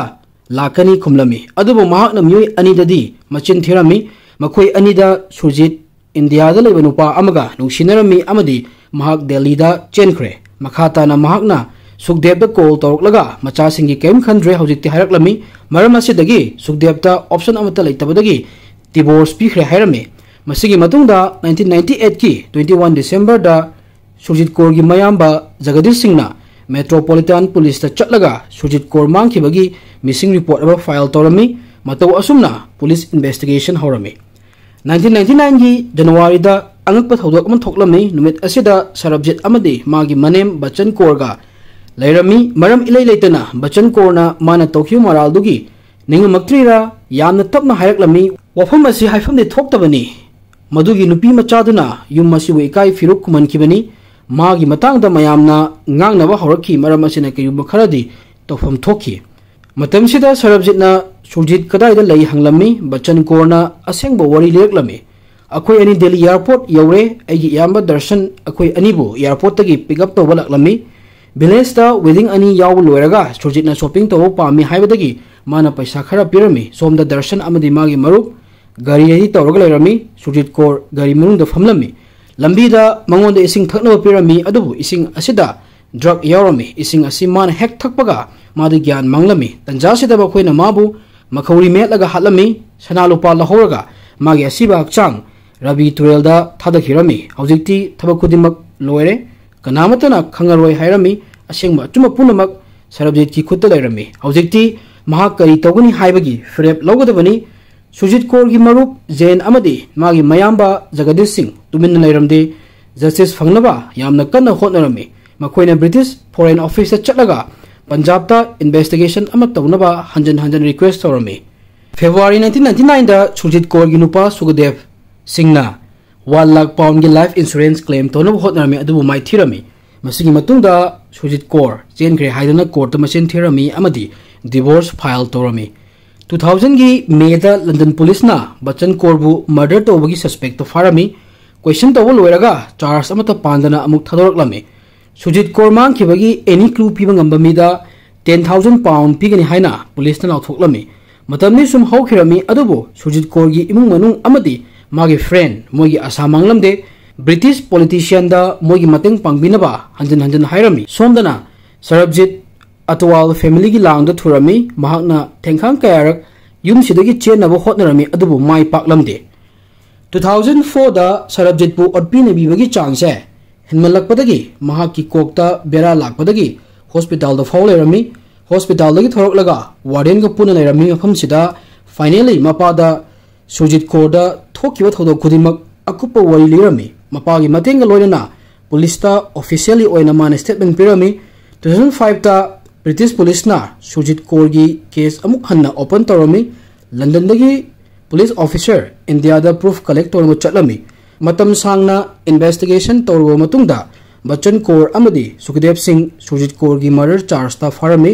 ꯂꯥꯛꯀꯅꯤ ꯈꯨꯝꯂꯝꯃꯤ꯫ ꯑꯗꯨꯕꯨ ꯃꯍꯥꯛꯅ ꯃꯤꯑꯣꯏ ꯑꯅꯤꯗꯗꯤ ꯃꯆꯤꯟ ꯊꯤꯔꯝꯃꯤ꯫ ꯃꯈꯣꯏ ꯑꯅꯤꯗ ꯁꯨꯔꯖꯤꯠ ꯏꯟꯗꯤꯌꯥꯗ ꯂꯩꯕ ꯅꯨꯄꯥ ꯑꯃꯒ ꯅꯨꯡꯁꯤꯅꯔꯝꯃꯤ ꯑꯃꯗꯤ ꯃꯍꯥꯛ ꯗꯦꯜꯂꯤꯗ ꯆꯦꯟꯈ꯭ꯔꯦ꯫ ꯃꯈꯥ ꯇꯥꯅ ꯃꯍꯥꯛꯅ ꯁꯨꯈꯗꯦꯕꯇ call ꯇꯧꯔꯛꯂꯒ ꯃꯆꯥꯁꯤꯡꯒꯤ ꯀꯔꯤꯝ ꯈꯟꯗ꯭ꯔꯦ ꯍꯧꯖꯤꯛꯇꯤ ꯍꯥꯏꯔꯛꯂꯝꯃꯤ꯫ ꯃꯔꯝ ꯑꯁꯤꯗꯒꯤ ꯁꯨꯈꯗꯦꯕꯇ option ꯑꯃꯠꯇ ꯂꯩꯇꯕꯗꯒꯤ divorce ꯄꯤꯈ꯭ꯔꯦ ꯍꯥꯏꯔꯝꯃꯤ꯫ ꯃꯁꯤꯒꯤ ꯃꯇꯨꯡꯗ nineteen ninety eightꯀꯤ twenty one Decemberꯗ Surjit ꯀꯣꯔꯒꯤ ꯃꯌꯥꯝꯕ ꯖꯒꯗꯤꯁ ꯁꯤꯡꯅ Metropolitan Policeꯇ ꯆꯠꯂꯒ ꯁꯨꯔꯖꯤꯠ ꯀꯣꯔ ꯃꯥꯡꯈꯤꯕꯒꯤ missing report ꯑꯃ file ꯇꯧꯔꯝꯃꯤ꯫ ꯃꯇꯧ ꯑꯁꯨꯝꯅ police investigation ꯍꯧꯔꯝꯃꯤ꯫ Nineteen ninety nineꯒꯤ Januaryꯗ ꯑꯉꯛꯄ ꯊꯧꯗꯣꯛ ꯑꯃ ꯊꯣꯛꯂꯝꯃꯤ꯫ ꯅꯨꯃꯤꯠ ꯑꯁꯤꯗ ꯁꯔꯕꯖꯤꯠ ꯑꯃꯗꯤ ꯃꯥꯒꯤ ꯃꯅꯦꯝ ꯕꯆꯟ ꯀꯣꯔꯒ ꯂꯩꯔꯝꯃꯤ꯫ ꯃꯔꯝ ꯏꯂꯩ ꯂꯩꯇꯅ ꯕꯆꯟ ꯀꯣꯔꯅ ꯃꯥꯅ ꯇꯧꯈꯤꯕ ꯃꯔꯥꯜꯗꯨꯒꯤ ꯅꯤꯡꯉꯝꯃꯛꯇ꯭ꯔꯤꯔꯥ ꯌꯥꯝꯅ ꯇꯞꯅ ꯍꯥꯏꯔꯛꯂꯝꯃꯤ꯫ ꯋꯥꯐꯝ ꯑꯁꯤ ꯍꯥꯏꯐꯝꯗꯤ ꯊꯣꯛꯇꯕꯅꯤ꯫ ꯃꯗꯨꯒꯤ ꯅꯨꯄꯤ ꯃꯆꯥꯗꯨꯅ ꯌꯨꯝ ꯑꯁꯤꯕꯨ ꯏꯀꯥꯏ ꯐꯤꯔꯨꯛ ꯈꯨꯝꯍꯟꯈꯤꯕꯅꯤ꯫ ꯃꯥꯒꯤ ꯃꯇꯥꯡꯗ ꯃꯌꯥꯝꯅ ꯉꯥꯡꯅꯕ ꯍꯧꯔꯛꯈꯤ꯫ ꯃꯔꯝ ꯑꯁꯤꯅ ꯀꯔꯤꯒꯨꯝꯕ ꯈꯔꯗꯤ ꯇꯧꯐꯝ ꯊꯣꯛꯈꯤ꯫ ꯃꯇꯝꯁꯤꯗ ꯁꯔꯕꯖꯤꯠꯅ ꯁꯨꯔꯖꯤꯠ ꯀꯗꯥꯏꯗ ꯂꯩ ꯍꯪꯂꯝꯃꯤ꯫ ꯕꯆꯟ ꯀꯣꯔꯅ ꯑꯁꯦꯡꯕ ꯋꯥꯔꯤ ꯂꯤꯔꯛꯂꯝꯃꯤ꯫ ꯑꯩꯈꯣꯏ ꯑꯅꯤ ꯗꯦꯜꯂꯤ airport ꯌꯧꯔꯦ꯫ ꯑꯩꯒꯤ ꯏꯌꯥꯝꯕ ꯗꯔꯁꯟ ꯑꯩꯈꯣꯏ ꯑꯅꯤꯕꯨ airportꯇꯒꯤ pick up ꯇꯧꯕ ꯂꯥꯛꯂꯝꯃꯤ꯫ Villageꯇ wedding ꯑꯅꯤ ꯌꯥꯎꯕ ꯂꯣꯏꯔꯒ ꯁꯨꯔꯖꯤꯠꯅ shopping ꯇꯧꯕ ꯄꯥꯝꯃꯤ ꯍꯥꯏꯕꯗꯒꯤ ꯃꯥꯅ ꯄꯩꯁꯥ ꯈꯔ ꯄꯤꯔꯝꯃꯤ꯫ ꯁꯣꯝꯗ ꯗꯔꯁꯟ ꯑꯃꯗꯤ ꯃꯥꯒꯤ ꯃꯔꯨꯞ ꯒꯥꯔꯤ ready ꯇꯧꯔꯒ ꯂꯩꯔꯝꯃꯤ꯫ ꯁꯨꯔꯖꯤꯠ ꯀꯣꯔ ꯒꯥꯔꯤ ꯃꯅꯨꯡꯗ ꯐꯝꯂꯝꯃꯤ꯫ ꯂꯝꯕꯤꯗ ꯃꯉꯣꯟꯗ ꯏꯁꯤꯡ ꯊꯛꯅꯕ ꯄꯤꯔꯝꯃꯤ, ꯑꯗꯨꯕꯨ ꯏꯁꯤꯡ ꯑꯁꯤꯗ drug ꯌꯥꯎꯔꯝꯃꯤ꯫ ꯏꯁꯤꯡ ꯑꯁꯤ ꯃꯥꯅ ꯍꯦꯛ ꯊꯛꯄꯒ ꯃꯥꯗꯤ ꯒ꯭ꯌꯥꯟ ꯃꯥꯡꯂꯝꯃꯤ꯫ ꯇꯟꯖꯥꯁꯤꯗ ꯃꯈꯣꯏꯅ ꯃꯥꯕꯨ ꯃꯈꯧꯔꯤ ꯃꯦꯠꯂꯒ ꯍꯥꯠꯂꯝꯃꯤ꯫ ꯁꯅꯥ ꯂꯨꯄꯥ ꯂꯧꯍꯧꯔꯒ ꯃꯥꯒꯤ ꯑꯁꯤꯕ ꯍꯛꯆꯥꯡ ꯔꯥꯕꯤ ꯇꯨꯔꯦꯜꯗ ꯊꯥꯗꯈꯤꯔꯝꯃꯤ꯫ ꯍꯧꯖꯤꯛꯇꯤ ꯊꯕꯛ ꯈꯨꯗꯤꯡꯃꯛ ꯂꯣꯏꯔꯦ, ꯀꯅꯥꯃꯠꯇꯅ ꯈꯪꯉꯔꯣꯏ ꯍꯥꯏꯔꯝꯃꯤ꯫ ꯑꯁꯦꯡꯕ ꯑꯆꯨꯝꯕ ꯄꯨꯝꯅꯃꯛ ꯁꯔꯕꯖꯤꯠꯀꯤ ꯈꯨꯠꯇ ꯂꯩꯔꯝꯃꯤ꯫ ꯍꯧꯖꯤꯛꯇꯤ ꯃꯍꯥꯛ ꯀꯔꯤ ꯇꯧꯒꯅꯤ ꯍꯥꯏꯕꯒꯤ ꯐꯤꯔꯦꯞ ꯂꯧꯒꯗꯕꯅꯤ꯫ ꯁꯨꯔꯖꯤꯠ ꯀꯣꯔꯒꯤ ꯃꯔꯨꯞ ꯖꯦꯟ ꯑꯃꯗꯤ ꯃꯥꯒꯤ ꯃꯌꯥꯝꯕ ꯖꯒꯗꯤꯁ ꯁꯤꯡ ꯇꯨꯃꯤꯟꯅ ꯂꯩꯔꯝꯗꯦ꯫ Justice ꯐꯪꯅꯕ ꯌꯥꯝꯅ ꯀꯟꯅ ꯍꯣꯠꯅꯔꯝꯃꯤ꯫ ꯃꯈꯣꯏꯅ British Foreign Officeꯇ ꯆꯠꯂꯒ ꯄꯟꯖꯥꯕꯇ investigation ꯑꯃ ꯇꯧꯅꯕ ꯍꯟꯖꯤꯟ ꯍꯟꯖꯤꯟ request ꯇꯧꯔꯝꯃꯤ꯫ February nineteen ninety nineꯗ ꯁꯨꯔꯖꯤꯠ ꯀꯣꯔꯒꯤ ꯅꯨꯄꯥ ꯁꯨꯈꯗꯦꯕ ꯁꯤꯡꯅ one lakh poundꯒꯤ life insurance claim ꯇꯧꯅꯕ ꯍꯣꯠꯅꯔꯝꯃꯤ, ꯑꯗꯨꯕꯨ ꯃꯥꯏꯊꯤꯔꯝꯃꯤ꯫ ꯃꯁꯤꯒꯤ ꯃꯇꯨꯡꯗ ꯁꯨꯔꯖꯤꯠ ꯀꯣꯔ ꯆꯦꯟꯈ꯭ꯔꯦ ꯍꯥꯏꯗꯨꯅ courtꯇ ꯃꯆꯤꯟ ꯊꯤꯔꯝꯃꯤ ꯑꯃꯗꯤ divorce file ꯇꯧꯔꯝꯃꯤ꯫ Two thousandꯒꯤ Mayꯗ London policeꯅ ꯕꯆꯟ ꯀꯣꯔꯕꯨ murder ꯇꯧꯕꯒꯤ suspectꯇꯨ ꯐꯥꯔꯝꯃꯤ꯫ Question ꯇꯧꯕ ꯂꯣꯏꯔꯒ charge ꯑꯃꯠꯇ ꯄꯥꯟꯗꯅ ꯑꯃꯨꯛ ꯊꯥꯗꯣꯔꯛꯂꯝꯃꯤ꯫ ꯁꯨꯔꯖꯤꯠ ꯀꯣꯔ ꯃꯥꯡꯈꯤꯕꯒꯤ any clue ꯄꯤꯕ ꯉꯝꯕ ꯃꯤꯗ ten thousand pound ꯄꯤꯒꯅꯤ ꯍꯥꯏꯅ policeꯅ ꯂꯥꯎꯊꯣꯛꯂꯝꯃꯤ꯫ ꯃꯇꯝꯗꯤ ꯁꯨꯝ ꯍꯧꯈꯤꯔꯝꯃꯤ, ꯑꯗꯨꯕꯨ ꯁꯨꯔꯖꯤꯠ ꯀꯣꯔꯒꯤ ꯏꯃꯨꯡ ꯃꯅꯨꯡ ꯑꯃꯗꯤ ꯃꯥꯒꯤ friend ꯃꯣꯏꯒꯤ ꯑꯁꯥ ꯃꯥꯡꯂꯝꯗꯦ꯫ British politicianꯗ ꯃꯣꯏꯒꯤ ꯃꯇꯦꯡ ꯄꯥꯡꯕꯤꯅꯕ ꯍꯟꯖꯤꯟ ꯍꯟꯖꯤꯟ ꯍꯥꯏꯔꯝꯃꯤ꯫ ꯁꯣꯝꯗꯅ ꯁꯔꯕꯖꯤꯠ ꯑꯇꯋꯥꯜ family ꯒꯤ ꯂꯥꯡꯗ ꯊꯨꯔꯝꯃꯤ꯫ ꯃꯍꯥꯛꯅ ꯊꯦꯡꯈꯥꯡ ꯀꯌꯥꯔꯛ ꯌꯨꯝꯁꯤꯗꯒꯤ ꯆꯦꯟꯅꯕ ꯍꯣꯠꯅꯔꯝꯃꯤ, ꯑꯗꯨꯕꯨ ꯃꯥꯏ ꯄꯥꯛꯂꯝꯗꯦ꯫ Two thousand fourꯗ ꯁꯔꯕꯖꯤꯠꯄꯨ ꯑꯣꯠꯄꯤ ꯅꯩꯕꯤꯕꯒꯤ ꯆꯥꯡꯁꯦ ꯍꯦꯟꯃꯜꯂꯛꯄꯗꯒꯤ ꯃꯍꯥꯛꯀꯤ ꯀꯣꯛꯇ ꯕꯦꯔꯥ ꯂꯥꯛꯄꯗꯒꯤ hospitalꯗ ꯐꯥꯎ ꯂꯩꯔꯝꯃꯤ꯫ Hospitalꯗꯒꯤ ꯊꯣꯔꯛꯂꯒ wardenꯒ ꯄꯨꯟꯅ ꯂꯩꯔꯝꯃꯤ꯫ ꯃꯐꯝꯁꯤꯗ finally ꯃꯄꯥꯗ ꯁꯨꯔꯖꯤꯠ ꯀꯣꯔꯗ ꯊꯣꯛꯈꯤꯕ ꯊꯧꯗꯣꯛ ꯈꯨꯗꯤꯡꯃꯛ ꯑꯀꯨꯞꯄ ꯋꯥꯔꯤ ꯂꯤꯔꯝꯃꯤ꯫ ꯃꯄꯥꯒꯤ ꯃꯇꯦꯡꯒ ꯂꯣꯏꯅꯅ policeꯇ officially ꯑꯣꯏꯅ ꯃꯥꯅ statement ꯄꯤꯔꯝꯃꯤ꯫ Two thousand fiveꯇ British policeꯅ Surjit ꯀꯣꯔꯒꯤ case ꯑꯃꯨꯛ ꯍꯟꯅ open ꯇꯧꯔꯝꯃꯤ꯫ Londonꯗꯒꯤ police officer Indiaꯗ proof collect ꯇꯧꯅꯕ ꯆꯠꯂꯝꯃꯤ꯫ ꯃꯇꯝ ꯁꯥꯡꯅ investigation ꯇꯧꯔꯕ ꯃꯇꯨꯡꯗ ꯕꯆꯟ ꯀꯣꯔ ꯑꯃꯗꯤ ꯁꯨꯈꯗꯦꯕ ꯁꯤꯡ Surjit ꯀꯣꯔꯒꯤ murder chargeꯇ ꯐꯥꯔꯝꯃꯤ꯫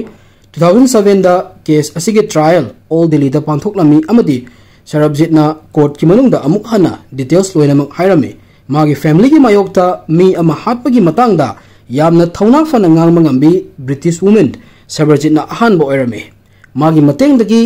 Two thousand sevenꯗ case ꯑꯁꯤꯒꯤ trial all Delhiꯗ ꯄꯥꯡꯊꯣꯛꯂꯝꯃꯤ ꯑꯃꯗꯤ ꯁꯔꯕꯖꯤꯠꯅ courtꯀꯤ ꯃꯅꯨꯡꯗ ꯑꯃꯨꯛ ꯍꯟꯅ details ꯂꯣꯏꯅꯃꯛ ꯍꯥꯏꯔꯝꯃꯤ꯫ ꯃꯥꯒꯤ familyꯒꯤ ꯃꯥꯌꯣꯛꯇ ꯃꯤ ꯑꯃ ꯍꯥꯠꯄꯒꯤ ꯃꯇꯥꯡꯗ ꯌꯥꯝꯅ ꯊꯧꯅꯥ ꯐꯅ ꯉꯥꯡꯕ ꯉꯝꯕꯤ British woman ꯁꯔꯕꯖꯤꯠꯅ ꯑꯍꯥꯟꯕ ꯑꯣꯏꯔꯝꯃꯤ꯫ ꯃꯥꯒꯤ ꯃꯇꯦꯡꯗꯒꯤ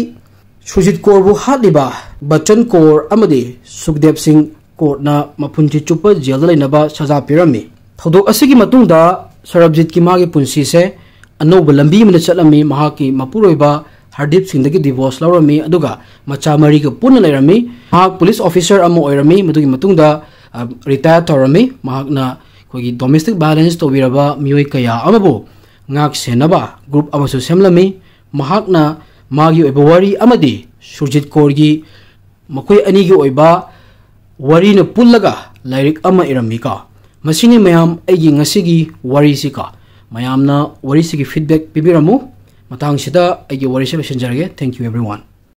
ꯁꯨꯔꯖꯤꯠ ꯀꯣꯔꯕꯨ ꯍꯥꯠꯂꯤꯕ ꯕꯆꯟ ꯀꯣꯔ ꯑꯃꯗꯤ ꯁꯨꯈꯗꯦꯕ ꯁꯤꯡ ꯀꯣꯔꯠꯅ ꯃꯄꯨꯟꯁꯤ ꯆꯨꯞꯄ ꯖꯦꯜꯗ ꯂꯩꯅꯕ ꯁꯖꯥ ꯄꯤꯔꯝꯃꯤ꯫ ꯊꯧꯗꯣꯛ ꯑꯁꯤꯒꯤ ꯃꯇꯨꯡꯗ ꯁꯔꯕꯖꯤꯠꯀꯤ ꯃꯥꯒꯤ ꯄꯨꯟꯁꯤꯁꯦ ꯑꯅꯧꯕ ꯂꯝꯕꯤ ꯑꯃꯗ ꯆꯠꯂꯝꯃꯤ꯫ ꯃꯍꯥꯛꯀꯤ ꯃꯄꯨꯔꯣꯏꯕ ꯍꯔꯗꯤꯞ ꯁꯤꯡꯗꯒꯤ divorce ꯂꯧꯔꯝꯃꯤ, ꯑꯗꯨꯒ ꯃꯆꯥ ꯃꯔꯤꯒ ꯄꯨꯟꯅ ꯂꯩꯔꯝꯃꯤ꯫ ꯃꯍꯥꯛ police officer ꯑꯃ ꯑꯣꯏꯔꯝꯃꯤ꯫ ꯃꯗꯨꯒꯤ ꯃꯇꯨꯡꯗ, ꯑ, retire ꯇꯧꯔꯝꯃꯤ꯫ ꯃꯍꯥꯛꯅ ꯑꯩꯈꯣꯏꯒꯤ domestic violence ꯇꯧꯕꯤꯔꯕ ꯃꯤꯑꯣꯏ ꯀꯌꯥ ꯑꯃꯕꯨ ꯉꯥꯛ ꯁꯦꯟꯅꯕ group ꯑꯃꯁꯨ ꯁꯦꯝꯂꯝꯃꯤ꯫ ꯃꯍꯥꯛꯅ ꯃꯥꯒꯤ ꯑꯣꯏꯕ ꯋꯥꯔꯤ ꯑꯃꯗꯤ ꯁꯨꯔꯖꯤꯠ ꯀꯣꯔꯒꯤ ꯃꯈꯣꯏ ꯑꯅꯤꯒꯤ ꯑꯣꯏꯕ ꯋꯥꯔꯤꯅ ꯄꯨꯜꯂꯒ ꯂꯥꯏꯔꯤꯛ ꯑꯃ ꯏꯔꯝꯃꯤꯀꯣ꯫ ꯃꯁꯤꯅꯤ ꯃꯌꯥꯝ ꯑꯩꯒꯤ ꯉꯁꯤꯒꯤ ꯋꯥꯔꯤꯁꯤꯀꯣ꯫ ꯃꯌꯥꯝꯅ ꯋꯥꯔꯤꯁꯤꯒꯤ feedback ꯄꯤꯕꯤꯔꯝꯃꯨ꯫ ꯃꯇꯥꯡꯁꯤꯗ ꯑꯩꯒꯤ ꯋꯥꯔꯤꯁꯦ ꯂꯣꯏꯁꯤꯟꯖꯔꯒꯦ꯫ Thank you everyone꯫